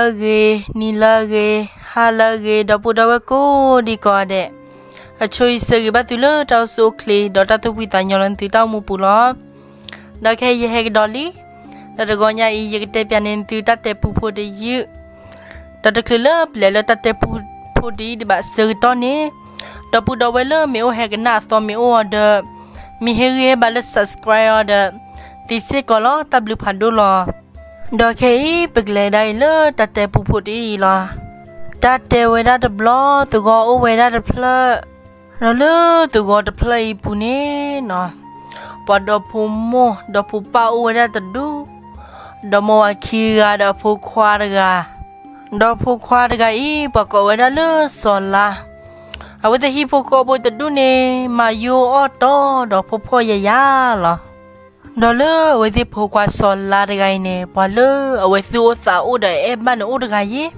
လၢအဂ့ၤ, နံၤလၢအဂ့ၤ, ဟါလၢအဂ့ၤ, ဒီပုၢ်ဒီဝဲၢ်ကိးဒံကိးဂၤဒဲး, အဆိယံာ်ဆၢဂ့ၤဘၣ်သုလၢတၢ်အိၣ်ဆူၣ်အိၣ်ချ့ ဒီးတၢ်သူၣ်ဖှံသးညီလၢသုတၢ်အိၣ်မူပူၤလီၤ. ဒီးခဲအံၤယဟဲကဒီးလံ, ဒီးတဂီၤညါအံၤ ယကတဲပၠးန့ၢ်သုတၢ်တဲပူဖိတယုၢ်, ဒီးတချုးလၢပလဲၤလၢတၢ်တဲပူဖိတယုၢ်ဒံးဘၣ်အဆၢကတီၢ်န့ၣ်, ဒီပုၢ်ဒီဝဲၢ်လၢမ့ၢ်အိၣ်ဟဲကနၣ်အသီမ့ၢ်အိၣ်အီၤဒီး, မ့ၢ်ဟ့ၣ်ဂံၢ်ဟ့ၣ်ဘါလၢ subscribe အီၤဒီး, တံၤစ့ၢ်ကီးလီၤ, တၢ်ဘျုးဖးဒိၣ်လီၤ. ဒီးခဲအံၤ ပကလဲၤဒၣ်အံၤလၢတၢ်တဲပူဖိတယုၢ်အံၤလီၤ. တၢ်တဲဝဲဒၣ်တဘျီ သဝီအိၣ်ဝဲဒၣ်တဖျၢၣ်, ဒီးလၢသဝီတဖျၢၣ်အံၤပူၤန့ၣ်နီၤ, ပှၤဒီဖိမိၢ် ဒီဖိပၢ်အိၣ်ဝဲဒၣ်တဒူၣ်, ဒီးမိၢ်ဝၤခံဂၤဒီးအဖိခွါတဂၤ, ဒီးဖိခွါတဂၤအံၤ ပှၤကိးဝဲဒၣ်လၢစီၤလါ, အဝဲသ့ၣ်ဟံၣ်ဖိဃီဖိတဒူၣ်န့ၣ် မၤယိအီၣ်တီဒီးဖှီၣ်ဖှီၣ်ယာ်ယာ်လီၤ. ဒီးလၢအဝဲသ့ၣ်ဖိခွါစီၤလါတဂၤအံၤန့ၣ် ပှၤလၢအဝဲသူၣ်အိၣ်သးအိၣ်ဒီးအဲၣ်ဘၣ်န့ၣ်အိၣ်တဂၤယ့ၣ်,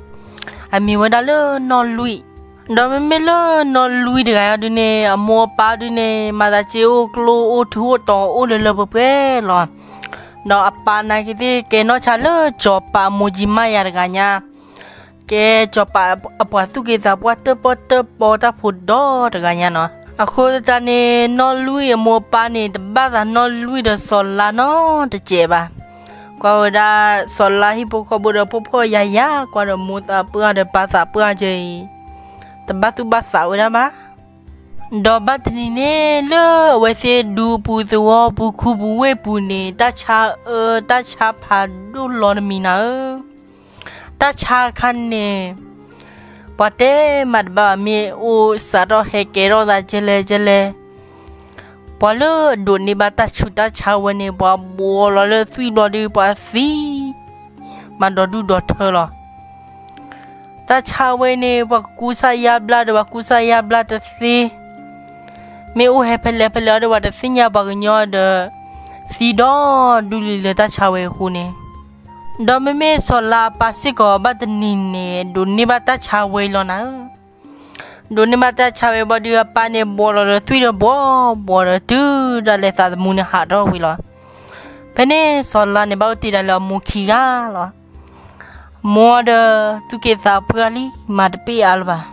အမံၤဝဲဒၣ်လၢနီၢ်လွံၢ်, ဒီးမ့မ့ၢ်လၢနီၢ်လွံၢ်တဂၤအံၤဒုန့ၣ် အမိၢ်အပၢ်ဒုန့ၣ် မၤသးစ့အိၣ်ကျိအိၣ်ထူအိၣ်တီၤ အိၣ်လၢလၢပှဲၤပှဲၤလီၤ. ဒီးအပၢ်နာ်က့သ့ၣ် ကဲနီၢ်ဆါလၢစီၤပၤအမိၢ်ကၠံမါယၤတဂၤညါ, ကဲစီၤပၤအပှၤသူၣ်က့သးပှၢ်တၢၣ်ပီၣ်တၢၣ်ပီတၢ်ဖိဒီတဂၤညါနီၤ. အဃိသတးန့ၣ် နီၢ်လွံၢ်အမိၢ်အပၢ်န့ၣ် တဘၣ်သးနီၢ်လွံၢ်ဒီးစီၤလါနီတစဲးဘၣ်. ကွၢ်ဝဲဒၣ်စီၤလါဟံၣ်ဖိဃီဖိဒီးဖှီၣ်ဖှီၣ်ယာ်ယာ် ကွၢ်ဒီးမိၢ်သးပှၢ်ဒီးပၢ်သးပှၢ်ကဲအံၤ, တဘၣ်သူၣ်ဘၣ်သးဝဲဒၣ်ဘၣ်. ဒီးဘၣ်တနံၤန့ၣ် လၢအဝဲသ့ၣ်ဒူပူၤသဝီပူၤခူပူၤဝ့ၢ်ပူၤန့ၣ် တၢ်ဆါအၢတၢ်ဆါဖးဒိၣ်လီၤတမံၤနၤဧၢ. တၢ်ဆါအခါန့ၣ် ပှၤတဲမးတဘၣ်ဘၣ် မ့ၢ်အိၣ်စးထီၣ်ဟဲကဲထီၣ်သးကဲလဲၣ်ကဲလဲၣ်, ပှၤလၢအဒိးန့ၢ်ဘၣ်တၢ်ဆူးတၢ်ဆါဝဲန့ၣ် ပှၤဘှီလီၤလၢသွံၣ်ဘျီဒုး ပှၤသံ မၤဒီဒူၣ်ဒီထၢလီၤ. တၢ်ဆါဝဲန့ၣ် ပှၤကကူစါယါဘျါဒီး ပှၤကူစါယါဘျါတသ့, မ့ၢ်အိၣ်ဟဲဖဲလဲၣ်ဖဲလဲၣ်အီၤဒီး ပှၤတသ့ၣ်ညါပှၤကညီဒီး သံဒီဒူၣ်လံလၢတၢ်ဆါဝဲအဃိန့ၣ်, ဒီးမ့မ့ၢ်စီၤလါအပၢ်စ့ၢ်ကီး ဘၣ်တနံၤန့ၣ် ဒိးန့ၢ်ဘၣ်တၢ်ဆါဝဲလီၤနၤဧၢ. ဒိးန့ၢ်ဘၣ်တၢ်ဆါဝဲဘျီဒုး အပၢ်န့ၣ်ဘှီလီၤဒီးသွံၣ်ဒီးဘှီဘှီဒီး တုၤဒၣ်လဲာ်သးသမူန့ၣ်ဟးထီၣ်ဝံၤလီၤ. ဖဲန့ၣ်စီၤလါန့ၣ် ဘၣ်အိၣ်တ့ၢ်ဒၣ်လၢအမိၢ်ခံဂၤလီၤ. မိၢ်ဒီးသူၣ်က့သးပှၢ်လံ မၤတပ့ၢ်အါလၢၤဘၣ်.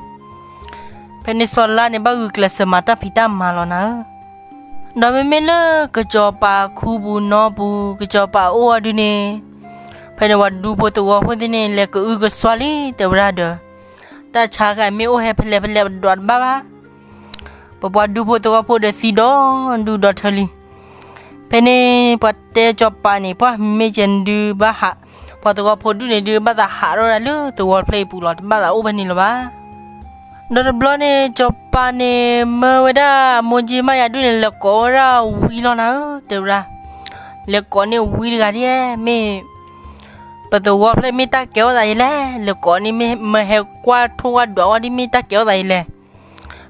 ဖဲန့ၣ်စီၤလါန့ၣ် ဘၣ်ဂုာ်ကျဲးစၢးမၤတၢ်ဖံးတၢ်မၤလီၤနၤဧၢ. ဒီးမ့မ့ၢ်လၢကစီၤပၤခူပူၤနီၢ်ပူၤ ကစီၤပၤအိၣ်အီၤဒုန့ၣ်, ဖဲန့ၣ်ပှၤဒူဖိသဝီဖိသ့ၣ်န့ၣ် လဲၤကအုကစွါလံ တဲဝဲဒၣ်ဒီး, တၢ်ဆါခါမ့ၢ်အိၣ်ဟဲဖဲလဲၣ်ဖဲလဲၣ် ပဒွးတဘၣ်ဘၣ်. ပပှၤဒူဖိသဝီဖိဒီးသံဒီဒူၣ်ဒီထၢလံ. ဖဲန့ၣ်ပှၤတဲစီၤပၤန့ၣ် ပှၤမ့ၢ်ကဲဒုးဘၣ်ဟး, ပှၤသဝီဖိဒူၣ်န့ၣ်ဒုး ဘၣ်သးဟးထီၣ်ဒၣ်လၢသဝီတဖျၢၣ်အံၤပူၤလီၤ, တဘၣ်သးအိၣ်ဖဲန့ၣ်လၢၤဘၣ်. ဒီးတဘျီန့ၣ် စီၤပၤန့ၣ် မၢဝဲဒၣ်မိၢ်ကၠံမါယၤဒုန့ၣ် လဲၤကိးဝဲဒၣ်ဝံလီၤနၤဧၢ တဲဝဲဒၣ်. လဲၤကိးန့ၢ်ဝံတဂၤဒ်, မ့ၢ်ပသဝီဖျၢၣ်မ့ၢ်တၢ်ကဲထီၣ်သးယဲလဲၣ်, လဲၤကိးန့ၢ်မ့ၢ်မၢဟဲကွၢ်ထိၣ်ကွၢ်ဒွးဝဲဒ်မ့ၢ်တၢ်ကဲထီၣ်သးယဲလဲၣ်.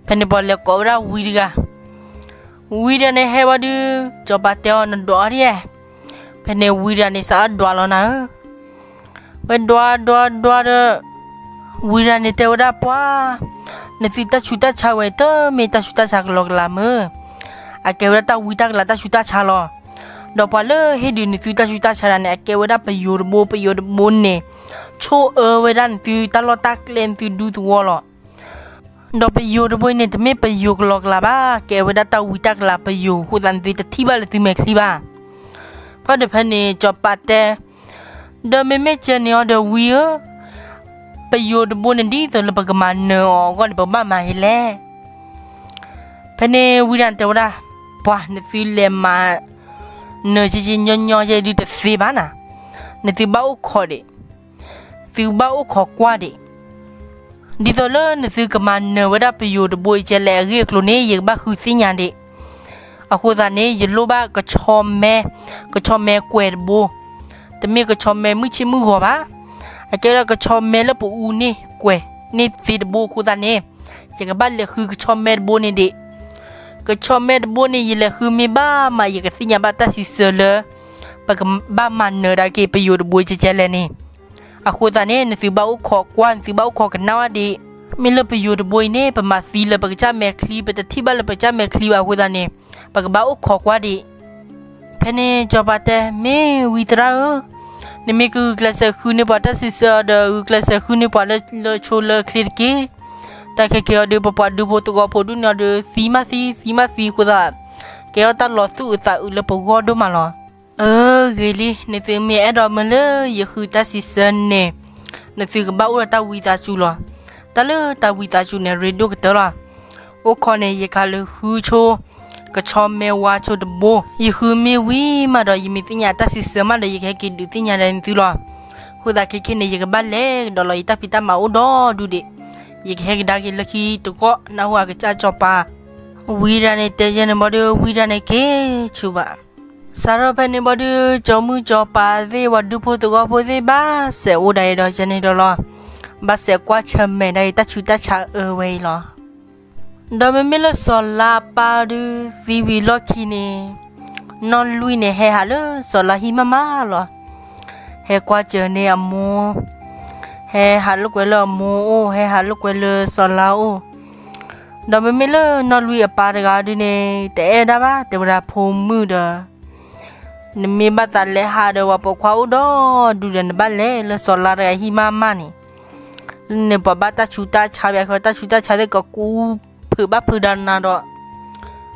ဖဲန့ၣ်ပှၤလဲၤကိးဝဲဒၣ်ဝံတဂၤ, ဝံတဂၤန့ၣ်ဟဲဝဲဒုး, စီၤပၤတဲအီၤ နဒွးအီၤဒ်, ဖဲန့ၣ်ဝံတဂၤန့ၣ် စးထီၣ်ဒွးလီၤနၤဧၢ. ဝဲဒွးဒွးဒွးဒီး, ဝံတဂၤန့ၣ်တဲဝဲဒၣ်ပှၤ, နသုတၢ်ဆူးတၢ်ဆါဝဲ တမ့ၢ်တၢ်ဆူးတၢ်ဆါကလီကလီမၢ်, အကဲဝဲဒၣ်တၢ်ဝံတၢ်ကလၤတၢ်ဆူးတၢ်ဆါလီၤ. ဒီးပှၤလၢဟ့ၣ်ဒုးနသုတၢ်ဆူးတၢ်ဆါဒၣ်န့ၣ် အကဲဝဲဒၣ်ပယိၤတဘိ, ပယိၤတဘိန့ၣ် ဆိၣ်အၢဝဲဒၣ်နသုတၢ်လီၢ်တၢ်ကျဲ နသုဒူသဝီလီၤ. ဒီးပယိၤတဘိအံၤန့ၣ် တမ့ၢ်ပယိၤကလီကလီဘၣ်, ကဲဝဲဒၣ်တၢ်ဝံတၢ်ကလၤပယိၤအဃိသတး နသုတထံၣ်ဘၣ်လၢသုမဲာ်ချံဘၣ်. ဖဲဒီးဖဲန့ၣ် စီၤပၤတဲ, ဒီးမ့မ့ၢ်ကဲန့ၣ်အီၤဒီးဝံဧၢ, ပယိၤတဘိန့ၣ် ဒ်သိးလၢပကမၤနၢၤအီၤအဂီၢ်န့ၣ် ပကဘၣ်မၤယဲလဲၣ်. ဖဲန့ၣ်ဝံဒၣ်တဲဝဲဒၣ်, ပှၤ နသုလဲၤမၤနၢၤကဲကဲညီညီယဲဒုးတသ့ဘၣ်နၤ, နသုဘၣ်အိၣ်ခိးဒံး, သုဘၣ်အိၣ်ခိးကွၢ်ဒံး. ဒ်သိးလၢနသုကမၤနၢၤဝဲဒၣ်ပယိၤတဘိအံၤကဲလဲၣ်အဂ့ၢ်အကျိၤန့ၣ် ယကဘၣ်ဃုသ့ၣ်ညါဒံး. အဃိသတးန့ၣ် ယလိၣ်ဘၣ်ကဆီမဲ, ကဆီမဲကွဲးတဘိ, တမ့ၢ်ကဆီမဲမုၢ်ဆ့ၣ်မုၢ်ဂီၤဘၣ်, အကဲဝဲဒၣ်ကဆီမဲလၢပအူန့ၢ်ကွဲးန့ၢ်သ့တဘိအဃိသတးန့ၣ်, ယကဘၣ်လဲၤဃုကဆီမဲတဘိန့ၣ်ဒံး. ကဆီမဲတဘိန့ၣ် ယလဲၤဃုမ့ၢ်ဘၣ်မး ယကသ့ၣ်ညါဘၣ်တၢ်စံးဆၢလၢ ပကဘၣ်မၤနၢၤဒၣ်က့ၤပယိၤတဘိကဲကဲလဲၣ်န့ၣ်. အဃိသတးန့ၣ် နသုဘၣ်အိၣ်ခိးကွၢ် နသုဘၣ်အိၣ်ခိးကနၣ်ဝဲဒံး. မ့ၢ်လၢပယိၤတဘိအံၤန့ၣ် ပမၤသံလၢပကစၢ်မဲာ်ချံ ပတထံၣ်ဘၣ်လၢပကစၢ်မဲာ်ချံဘၣ်အဃိသတးန့ၣ် ပကဘၣ်အိၣ်ခိးကွၢ်ဒံး. ဖဲန့ၣ်စီၤပၤတဲ မ့ၢ်ဝံသရၣ်ဧၢ, နမ့ၢ်ကဂုာ်ကျဲးစၢးဃုန့ၢ်ပှၤတၢ်စံးဆၢအီၤဒီး ဂုာ်ကျဲးစၢးဃုန့ၢ်ပှၤလၢလၢၢ်ဆိလၢၢ်ချ့တက့ၢ်. တၢ်ခဲက့ၤအီၤဒီး ပပှၤဒူဖိသဝီဖိဒူၣ်န့ၣ်အီၤဒီး သံမးသံ သံမးသံအဃိသတး ကဲထီၣ်တၢ်လီၤသူၣ်အုးသးအုးလၢပဂီၢ်ဒိၣ်မးလီၤ. အၢ ဂ့ၤလံ, နသုမ့ၢ်အဲၣ်ဒိးမုာ်လၢယဃုတၢ်စံးဆၢန့ၣ်, နသုကဘၣ်အိၣ်ဒီးတၢ်ဝံသးစူၤလီၤ. တၢ်လၢတၢ်ဝံသးစူၤန့ၣ် ရ့ဒိၣ်ကတၢၢ်လီၤ. အိၣ်ခိးန့ၣ် ယကဟးလၢဃုဆိ, ကဆီမဲဝါဆိတဘိ, ယဃုမ့ၢ်ဝံၤမးဒီး ယမ့ၢ်သ့ၣ်ညါတၢ်စံးဆၢမးဒီး ယကဟဲက့ၤဒုးသ့ၣ်ညါဒီးနသုလီၤ. အဃိသတးခဲကနံၣ်န့ၣ် ယကဘၣ်လဲၤကဒီးလီၤ ယတၢ်ဖံးတၢ်မၤအိၣ်ဒီဒူၣ်ဒံး, ယကဟဲကဒါက့ၤလၢခံတကီၢ် နၢ်ဟူဧါ ကစၢ်စီၤပၤ. ဝံဒၣ်န့ၣ် တဲယဲန့ၣ်ဘၣ်ဒီး ဝံဒၣ်န့ၣ်က့ၤဆူၣ်ဘၣ်. စးထီၣ်ဖဲန့ၣ်ဘၣ်ဒီး စီၤမုၢ်စီၤပၤသ့ၣ် ပှၤဒူဖိသဝီဖိသ့ၣ် ဘၣ်စဲးအိၣ်ဒၣ်အံၤဒီး ယဲန့ၣ်ဒီးလီၤ. ဘၣ်စဲးကွၢ်ဆၢၣ်မဲာ်ဒၣ်အံၤ တၢ်ဆူးတၢ်ဆါအၢဝဲအံၤလီၤ. ဒီးမ့မ့ၢ်လၢစီၤလါအပၢ်ဒုးသံဝံၤလီၢ်ခံန့ၣ်, နီၢ်လွံၢ်န့ၣ် ဟဲဟးလၢစီၤလါဟံၣ်မးမးလီၤ. ဟဲကွၢ်စၢၤန့ၢ်အမိၢ်, ဟဲဟးလိာ်ကွဲလၢအမိၢ်အိၣ်, ဟဲဟးလိာ်ကွဲလၢစီၤလါအိၣ်. ဒီးမ့မ့ၢ်လၢနီၢ်လွံၢ်အပၢ်တဂၤဒုးန့ၣ် တအဲၣ်ဒၣ်ဘၣ်, တဲဝဲဒၣ်ဖိမုၣ်ဒီး နမ့ၢ်ဘၣ်သးလဲၤဟးဒီးပှၤပိာ်ခွါအိၣ်ဒီဒူၣ်ဒီး နဘၣ်လဲၤလၢစီၤလါတဂၤဟံၣ်မးမးန့ၣ်, လၢန့ၣ်ပှၤဘၣ်တၢ်ဆူးတၢ်ဆါဘၣ်ဃီ တၢ်ဆူးတၢ်ဆါသ့ၣ်ကကူဖုးဘၣ်ဖုးဒီးနၤဒီး,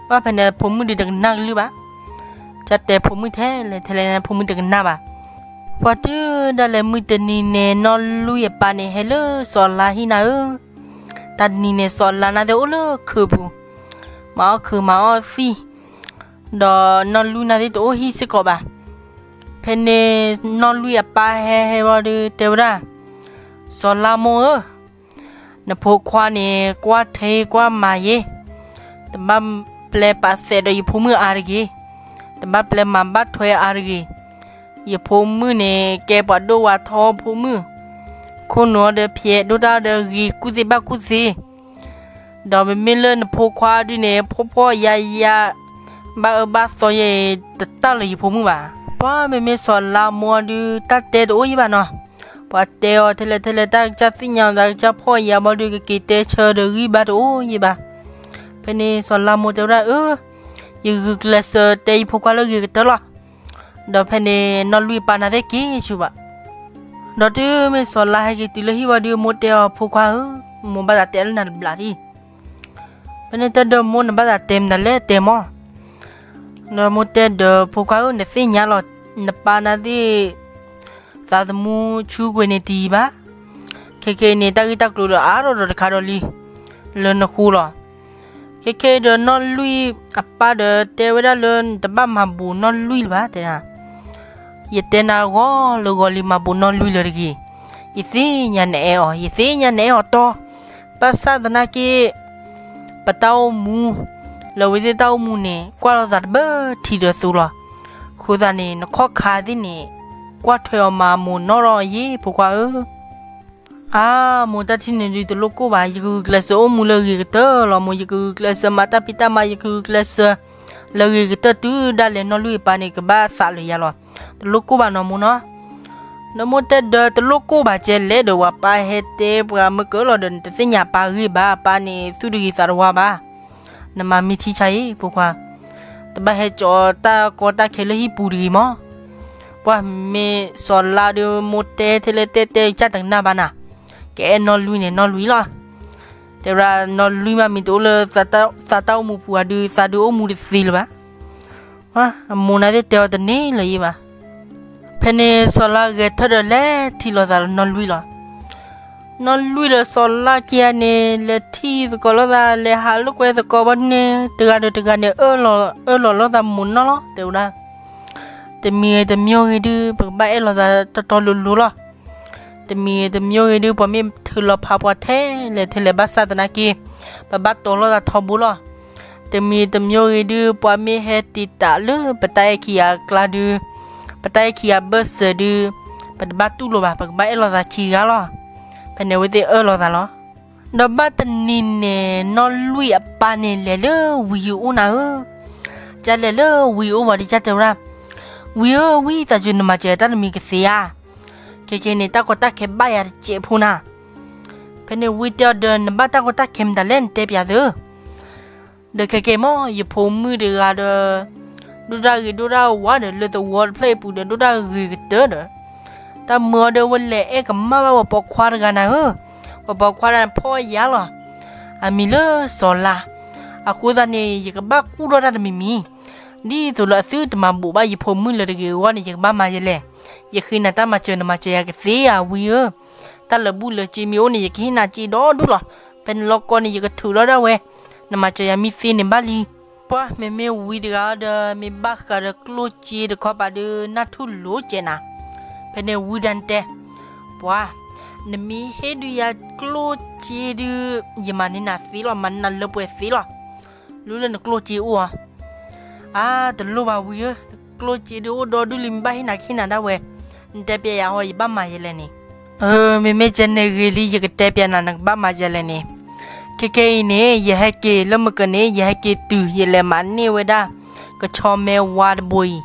ဘၣ်ဖဲန့ၣ် ဖိမုၣ်ဒုးတကနၣ်ကလုၢ်ဘၣ်. ကတဲဖိမုၣ်ထဲလဲၣ်ထဲလဲၣ်န့ၣ် ဖိမုၣ်တကနၣ်ဘၣ်. ပှၤတုၤဒၣ်လဲာ်မုၢ်တနံၤန့ၣ် နီၢ်လွံၢ်အပၢ်န့ၣ် ဟဲလၢစီၤလါဟံၣ်နၤဧၢ, တၢ်တနံၤန့ၣ် စီၤလါနၤသ့ၣ်အိၣ်လၢခၢးပူၤ, မၤအီၣ်ခၢးမၤအီၣ်သံၣ်, ဒီးနီၢ်လွံၢ်နၤသ့ၣ်တအိၣ်ဟံၣ်စ့ၢ်ကီးဘၣ်. ဖဲန့ၣ် နီၢ်လွံၢ်အပၢ်ဟဲဟဲဘၣ်ဒီး တဲဝဲဒၣ်, စီၤလါမိၢ်ဧၢ, နဖိခွါန့ၣ် ကွၢ်ထဲကွၢ်မၤယ့ၣ်, တဘၣ်ပျဲပာ်သးဒီးယဖိမုၣ်အါတဂ့ၤ, တဘၣ်ပျဲမၤဘၣ်ထွဲအါတဂ့ၤ. ယဖိမုၣ်န့ၣ် ကဲပှၤဒိၣ်ဝါထီဖိမုၣ်, ခိၣ်နူာ်အီၤဒီးဖျဲးဒိၣ်တၢ်ဒီးဂ့ၤကူၣ်သ့ဘၣ်ကူၣ်သ့, ဒီးမ့မ့ၢ်လၢနဖိခွါဒုးန့ၣ် ဖှီၣ်ဖှီၣ်ယာ်ယာ်, ဘၣ်အၢဘၣ်သီယဲၢ် တတၢ်လၢယဖိမုၣ်ဘၣ်. ပှၤမ့မ့ၢ်စီၤလါမိၢ်ဒုး တၢ်တဲတအိၣ်ယံၣ်ဘၣ်နီၤ. ပှၤတဲအီၤထဲလဲၣ်ထဲလဲၣ် တၢ်ကစၢ်သ့ၣ်ညါအီၤ တၢ်ကစၢ်ဖှီၣ်ယာ်ဘၣ်ဒီး ကက့ၤတဲဆၢဒီးဂံၢ်ဘါတအိၣ်ယံၣ်ဘၣ်. ဖဲန့ၣ်စီၤလါမိၢ်တဲဝဲဒၣ်အၢ, ယဂုာ်ကျဲးစၢးတဲယဖိခွါလၢဂ့ၤကတၢၢ်လီၤ. ဒီးဖဲန့ၣ် နီၢ်လွံၢ်အပၢ်နၤသ့ၣ်က့ၤဆူၣ်ဘၣ်. ဒီးတုၤမ့ၢ်စီၤလါဟဲက့ၤတုၤလၢဟံၣ်ဝံၤဒီး မိၢ်တဲအီၤဖိခွါဧၢ, မိၢ်ဘၣ်သးတဲလၢနၤတဘျီဒံး. ဖဲန့ၣ်တဲဒီးမိၢ် နဘၣ်သးတဲမနုၤလဲၣ်တဲမီၢ်. ဒီးမိၢ်တဲဒီးဖိခွါဧၢ, နသ့ၣ်ညါလီၤ, နပၢ်နၤသ့ၣ် သးသမူဆူကွံာ်န့ၣ်တယံာ်ဘၣ်. ခဲကနံၣ်အံၤန့ၣ် တၢ်ဂ့ၢ်တၢ်ကျိၤဒီးအါထီၣ်ဒီးတခါဒီးလံ လၢနဃိလီၤ. ခဲကနံၣ်အံၤဒီးနီၢ်လွံၢ်အပၢ်ဒီးတဲဝဲဒၣ်လၢ နတဘၣ်မၤဘူးနီၢ်လွံၢ်လၢၤဘၣ် တဲဒၣ်. ယတဲနၤဂီၢ်လၢဂီၢ်လံ မၤဘူးနီၢ်လွံၢ်လၢၤတဂ့ၤ. ယသ့ၣ်ညါနအဲၣ်အီၤ, ယသ့ၣ်ညါနအဲၣ်အီၤတီ, ဘၣ်ဆၣ်သနာ်က့ ပတၢ်အိၣ်မူ, လၢဝဲသ့ၣ်တၢ်အိၣ်မူန့ၣ် ကွၢ်လိာ်သးတဘၢထံးဒီးသိလီၤ. အဃိသတးန့ၣ် နခီၣ်ခါသ့ၣ်န့ၣ် ကွၢ်ထွဲအီၤမၤအမိၢ်နီၢ်လီၤယ့ၣ် ဖိခွါဧၢ. အါ, မိၢ် တၢ်ထံၣ်န့ၣ်ဒုး တလိၣ်ကိၢ်ဘၣ်, ယကဂုာ်ကျဲးစၢးအိၣ်မူလၢအဂ့ၤကတၢၢ်လီၤ. မိၢ် ယကဂုာ်ကျဲးစၢးမၤတၢ်ဖံးတၢ်မၤ, ယကဂုာ်ကျဲးစၢးလၢအဂ့ၤကတၢၢ် တုၤဒၣ်လဲာ်နီၢ်လွံၢ်အပၢ်န့ၣ် ကဘၣ်သးလၢယၤလီၤ. တလိၣ်ကိၢ်ဘၣ်နီၤ မိၢ်နီၤ. ဒီးမိၢ်တဲဒီး တလိၣ်ကိၢ်ဘၣ်ကဲလဲၣ်ဒီး ပှၤပၢ်ဟဲတဲပှၤမ့ၢ်ကၢလီၤဒီး နတသ့ၣ်ညါပၢ်ဂ့ၢ်ဘၣ်, ပၢ်န့ၣ်သူၣ်တဂ့ၤသးတဝါဘၣ်. နမၤမ့ၢ်ထံဆါအံၤ ဖိခွါ, တဘၣ်ဟဲကၠီတၢ်ကီတၢ်ခဲလၢဟံၣ်ပူၤတဂ့ၤမီၢ်. ပှၤမ့ၢ်စီၤလါဒီး မိၢ်တဲထဲလဲၣ်တဲတဲ ကစၢ်တကနၣ်ဘၣ်နၤ. ကအဲၣ်နီၢ်လွံၢ်န့ၣ် နီၢ်လွံၢ်လီၤ. တဲဝဲဒၣ် နီၢ်လွံၢ်မး မ့ၢ်တအိၣ်လၢသးတၢ်အိၣ်မူပူၤဧါဒုး သးဒုးအိၣ်မူတသ့လၢၤဘၣ်. အမိၢ်နၤသ့ၣ်တဲအီၤတန့ၢ်လၢၤယ့ၣ်ဘၣ်. ဖဲန့ၣ်စီၤလါဂဲၤထၢၣ်ဒီး လဲၤထံၣ်လိာ်သးလၢနီၢ်လွံၢ်လီၤ. နီၢ်လွံၢ်ဒီးစီၤလါခံဂၤန့ၣ် လဲၤထံၣ်သကိးလိာ်သး လဲၤဟးလိာ်ကွဲသကိးဘၣ်န့ၣ် တဂၤဒီးတဂၤန့ၣ် အၢၣ်လီၤလိာ်သးမိၢ်နီၢ်လီၤ တဲဝဲဒၣ်. တမံၤဂ့ၤတမံၤဂ့ၤဒုး ပကဘၣ်အဲၣ်လိာ်သးတီတီလိၤလိၤလီၤ. တမံၤဂ့ၤတမံၤဂ့ၤဒုး ပှၤမ့ၢ်ထုးလီၤဖးပှၤထဲလဲၣ်ထဲလဲၣ်ဘၣ်ဆၣ်သနာ်က့ ပဘၣ်တီၤလိာ်သးထီဘိလီၤ. တမံၤတမံၤဂ့ၤဒုး ပှၤမ့ၢ်ဟဲတံာ်တာ်လၢပတၢ်အဲၣ်ခံဂၤအကျါဒုး, ပတၢ်အဲၣ်ခံဂၤဘၢၣ်စၢၤဒုး, ပတဘၣ်တူၢ်လိာ်ဘၣ်, ပကဘၣ်အဲၣ်လိာ်သးခံဂၤလီၤ. ဖဲန့ၣ်အဝဲသ့ၣ်အၢၣ်လိာ်သးလီၤ. ဒီးဘၣ်တနံၤန့ၣ် နီၢ်လွံၢ်အပၢ်န့ၣ်လဲၤလၢဝံၤအိၣ်နၤဧၢ. ကလဲၤလၢဝံၤအိၣ်ဘၣ်ဒီး ကတဲဝဲဒၣ်, ဝံၤဧၢဝံၤ သးစူၤနမၤစၢၤတၢ်တမံၤကသ့ဧါ. ခဲကနံၣ်န့ၣ် တၢ်ကီတၢ်ခဲဘၣ်ယၤတစဲးဖိနၤ. ဖဲန့ၣ်ဝံၤတဲအီၤဒီး နဘၣ်တၢ်ကီတၢ်ခဲမတၤလဲၣ် နတဲပျးသု. ဒီးခဲကနံၣ်မီၢ် ယဖိမုၣ်တဂၤဒီး ဒိၣ်တၢ်ဂ့ၤဒိၣ်တၢ်ဝါဒီး လၢသဝီတဖျၢၣ်အံၤပူၤဒီး ဒိၣ်တၢ်ဂ့ၤကတၢၢ်ဒီး တၢ်မုာ်အီၤဒီးဝဲလဲၤအဲၣ်ကမၣ်ဘၣ်ပှၤပိာ်ခွါတဂၤနၤဧၢ, ပှၤပိာ်ခွါတဂၤန့ၣ်ဖီၣ်ယၤလီၤ, အမံၤလၢစီၤလါ, အဃိသတးန့ၣ် ယကဘၣ်ကူၣ်ထီၣ်တၢ်တမံၤမံၤ, ဒ်သိးလၢအသုတမၤဘူးဘၣ်ယဖိမုၣ်လၢၤတဂ့ၤအဂီၢ်န့ၣ် ယကဘၣ်မၤယဲလဲၣ်, ယဃ့နၤတၢ်မၤစၢၤနမၤစၢၤယၤကသ့ဧါဝံဧၢ, တၢ်လၢာ်ဘူၣ်လၢာ်စ့မ့ၢ်အိၣ်န့ၣ် ယကဟ့ၣ်နၤစ့ဒီဒူၣ်လီၤ, ဖဲနလီၢ်ကီၢ်န့ၣ် ယကထုးထီၣ်ဒၣ်ဝဲ, နမၤစၢၤယၤမ့ၢ်သ့န့ၣ်ဘၣ်လံ. ပှၤမ့မ့ၢ်ဝံတဂၤဒီး မ့ၢ်ဘၣ်ဃးဒီးကျိၣ်စ့တခီပၤဒုး နၢ်ထူၣ်လိာ်ကဲနၤ, ဖဲန့ၣ်ဝံဒၣ်နတဲ, ပှၤ, နမ့ၢ်ဟ့ၣ်ဒုးယၤကျိၣ်စ့ဒုး, ယမၤန့ၢ်နၤသ့လီၤ, မၤန့ၢ်နၤလၢပှဲၤသ့လီၤ, လူလၢနကျိၣ်စ့အိၣ်ဧါ, အါ, တလိၣ်ဘၣ်ဝံဧၢ, ကျိၣ်စ့ဒုးအိၣ်ဒီဒူၣ်လံ မ့ၢ်ဘၣ်ဟ့ၣ်နၤကဟ့ၣ်နၤဒၣ်ဝဲ, နတဲပျဲယၤဟီ ယဘၣ်မၤယဲလဲၣ်န့ၣ်, မ့မ့ၢ်ကဲန့ၣ်ဂ့ၤလံ ယကတဲပျဲနၤ နကဘၣ်မၤယဲလဲၣ်န့ၣ်, ခဲခဲအံၤန့ၣ် ယဟဲက့ၤလၢမုၢ်ကနံၤ ယဟဲက့ၤတုၤ ယလဲၤမၤန့ၢ်ဝဲဒၣ် ကဆီမဲဝါတဘိအံ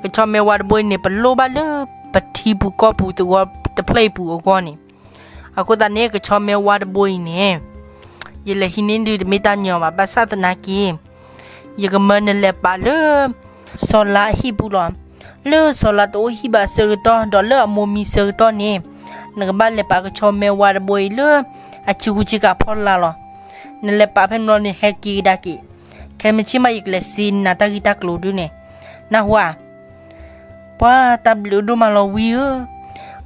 ၤ, ကဆီမဲဝါတဘိအံၤန့ၣ် ပလိၣ်ဘၣ်လၢပထံပူၤကီၢ်ပူၤသဝီတဖျၢၣ်အံၤပူၤအဂီၢ်န့ၣ်, အဃိသတးန့ၣ် ကဆီမဲဝါတဘိအံၤန့ၣ် ယလဲၤဟံးန့ၢ်ဒုးတမ့ၢ်တၢ်ညီဘၣ်, ဘၣ်ဆၣ်သနာ်က့ ယကမၢနလဲၤပာ်လၢ စီၤလါအဟံၣ်ပူၤလီၤ. လၢစီၤလါတအိၣ်ဟံၣ်ဘၣ်အဆၢကတီၢ် ဒီးလၢအမိၢ်မံဆၢကတီၢ်န့ၣ်, နကဘၣ်လဲၤပာ်ကဆီမဲဝါတဘိအံၤလၢ အဆံးကူဆံးကၤဖီလာ်လီၤ. နလဲၤပာ်ဖဲန့ၣ်လီၤန့ၣ် ဟဲက့ၤကဒါက့ၤ, ခဲမုၢ်ဆ့ၣ်မး ယကလဲၤစံးနၤတၢ်ဂ့ၢ်တၢ်ကျိၤဒုးန့ၣ်, နၢ်ဟူဧါ. ပှၤတၢ်ဘျုးဒိၣ်မးလီၤဝံဧၢ,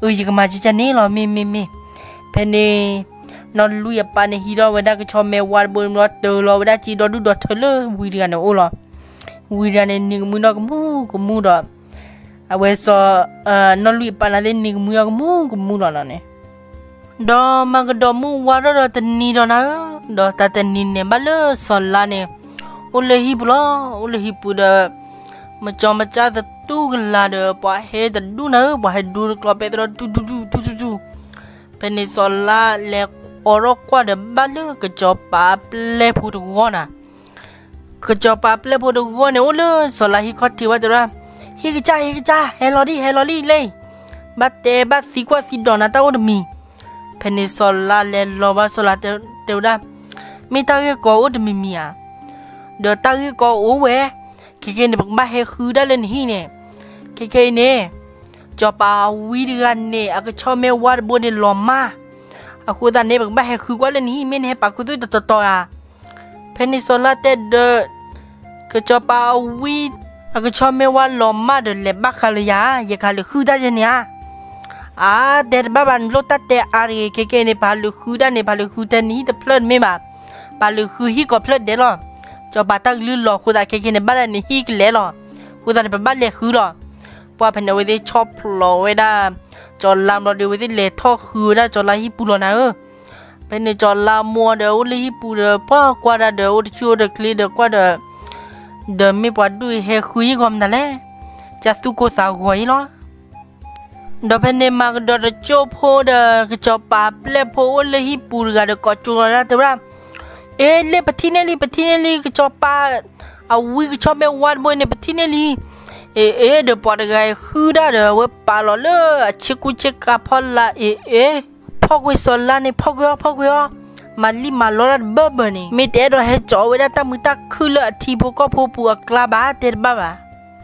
အၢ ယကမၤကကန့ၣ်လီၤ မ့ၢ်မ့ၢ်မ့ၢ်, ဖဲန့ၣ် နီၢ်လွံၢ်အပၢ်န့ၣ်ဟံးထီၣ်ဝဲဒၣ်ကဆီမဲဝါတဘိန့ၣ်လီၤ တၢၤလီၤဝဲဒၣ်စ့ဒီဒူၣ်ဒီထၢလၢဝံတဂၤန့ၣ်အိၣ်လီၤ. ဝံတဂၤန့ၣ် နံၤကမှံဒီးကမူကမူဒီး, အဝဲစီၤ, နီၢ်လွံၢ်အပၢ်န့ၣ်သ့ၣ် နံၤကမှံဒီးကမူကမူလီၤန့ၣ်, ဒီးမၤကဒီးမုၢ်ဝါထီၣ်ဒီးတနံၤဒီးနၤဧၢ, ဒီးတၢ်တနံၤန့ၣ် ဘၣ်လၢစီၤလါန့ၣ် အိၣ်လၢဟံၣ်ပူၤလီၤ. အိၣ်လၢဟံၣ်ပူၤဒီး မကၠီမကၠၢ်သတူၢ်ကလာ်ဒီး ပှၤဟဲတဒူၣ်နၤဧၢ, ပှၤဟဲဒူတကျီပဲသဒီး တူၢ်တူၢ်တူၢ်တူၢ်တူၢ်တူၢ်, ဖဲန့ၣ်စီၤလါလဲၤအိးထီၣ်ကွၢ်ဒီးဘၣ်လၢကစီၤပၤအပျဲၢ်ဖိတဂီၢ်နၤ ကစီၤပၤအပျဲၢ်ဖိတဂီၢ်န့ၣ် အိၣ်လၢစီၤလါဟံၣ်ခီၣ်ထံးဝဲတဲဝဲဒၣ်, ဟံၣ်ကစၢ် ဟံၣ်ကစၢ် ဟဲလီၤဒံး ဟဲလီၤလံလံ, ဘၣ်တဲဘၣ်သံကွၢ်သံဒိးနၤတၢ်အိၣ်တမံၤ. ဖဲန့ၣ်စီၤလါလဲၤလီၤဘၣ်စီၤလါတဲဝဲဒၣ်, မ့ၢ်တၢ်ဂ့ၢ်ကီအိၣ်တမံၤမံၤဧါ, ဒီးတၢ်ဂ့ၢ်ကီအိၣ်ဝဲ, ခဲခဲအံၤန့ၣ် ပကဘၣ်ဟဲဃုဒၣ်လၢနဟံၣ်န့ၣ်, ခဲခဲအံၤန့ၣ် စီၤပၤအဝံတဂၤန့ၣ် အကဆီမဲဝါတဘိန့ၣ်လီၤမၢ်, အဃိသတးန့ၣ် ပကဘၣ်ဟဲဃုကွၢ်လၢနဟံၣ် မ့ၢ်နဟဲပာ်ခူသူၣ်တတီၤတီၤဧါ. ဖဲန့ၣ်စီၤလါတဲဒီး ကစီၤပၤအဝံ အကဆီမဲဝါလီၤမၢ်ဒီး လဲၤဘၣ်ဃးလၢယၤ, ယကဟးလူၤဃုတၢ်ယဲန့ၣ်ဧါ. အါ, တဲတဘၣ်ဘၣ် နလိၣ်တၢ်တဲအါတဂ့ၤ, ခဲခဲအံၤန့ၣ် ပဟးလူၤဃုဒၣ်န့ၣ် ပဟးလူၤဃုထဲနဟံၣ်တဖျၢၣ်တမ့ၢ်ဘၣ်, ပဟးလူၤဃုဟံၣ်ကိးဖျၢၣ်ဒဲးလီၤ. စီၤပၤတၢ်ကလုၢ်လီၤအဃိသတး ခဲခဲန့ၣ် ဘၣ်ဒၣ်နဟံၣ်ကလဲာ်လီၤ. အဃိသတးန့ၣ် ပဘၣ်လဲၤဃုလီၤ. ပှၢ်ဖဲန့ၣ်အဝဲသ့ၣ်ဆီၣ်ဖျိးဝဲဒၣ် စီၤလါဘျီဒီး အဝဲသ့ၣ်လဲၤထီၣ်ဃုဝဲဒၣ်စီၤလါဟံၣ်ပူၤလီၤနၤဧၢ. ဖဲန့ၣ်စီၤလါမိၢ်ဒီးအိၣ်လၢဟံၣ်ပူၤဒီး ပှၢ်ကွၢ်ဒၣ်ဒီး အိၣ်တဆူၣ်အိၣ်တချ့ဒီးကွၢ်ဒီး, ဒီးမ့ၢ်ပှၤဒူၣ်အံၤဟဲဃုယံာ်ဂီၢ်မနုၤလဲၣ်, ကၢ်သူၣ်ကိၢ်သးဂီၤအံၤလီၤ. ဒီးဖဲန့ၣ်မၤကဒီးတကၠိၢ်ဖိဒီး ကစီၤပၤအပျဲၢ်ဖိအိၣ်လၢဟံၣ်ပူၤတဂၤဒီးကိးကၠိလီၤဒၣ်တဲဝဲဒၣ်, အ့ လ့ၣ်ပထံၣ်န့ၢ်လံ ပထံၣ်န့ၢ်လံ ကစီၤပၤ အဝံကဆီမဲဝါတဘိအံၤန့ၣ် ပထံၣ်န့ၢ်လံ. အ့ အ့ ဒီးပှၤတဂၤအံၤဃုဒၣ်ဒီး အဝဲပာ်လီၤလၢအဆ့ကူဆ့ကၤဖီလာ် အ့ အ့ ဖီၣ်ကွံာ်စီၤလါန့ၣ် ဖီၣ်ကွံာ်အီၤ ဖီၣ်ကွံာ်အီၤ, မၤလံမၤလီတၢ်တဘၢဘၢန့ၣ် မ့ၢ်တအဲၣ်ဒိးဟဲကၠီၤဝဲဒၣ်တၢ်မုာ်တၢ်ခုၣ်လၢအထံဖိကီၢ်ဖိပူၤအကျါဘၣ် တဲတဘၣ်ဘၣ်.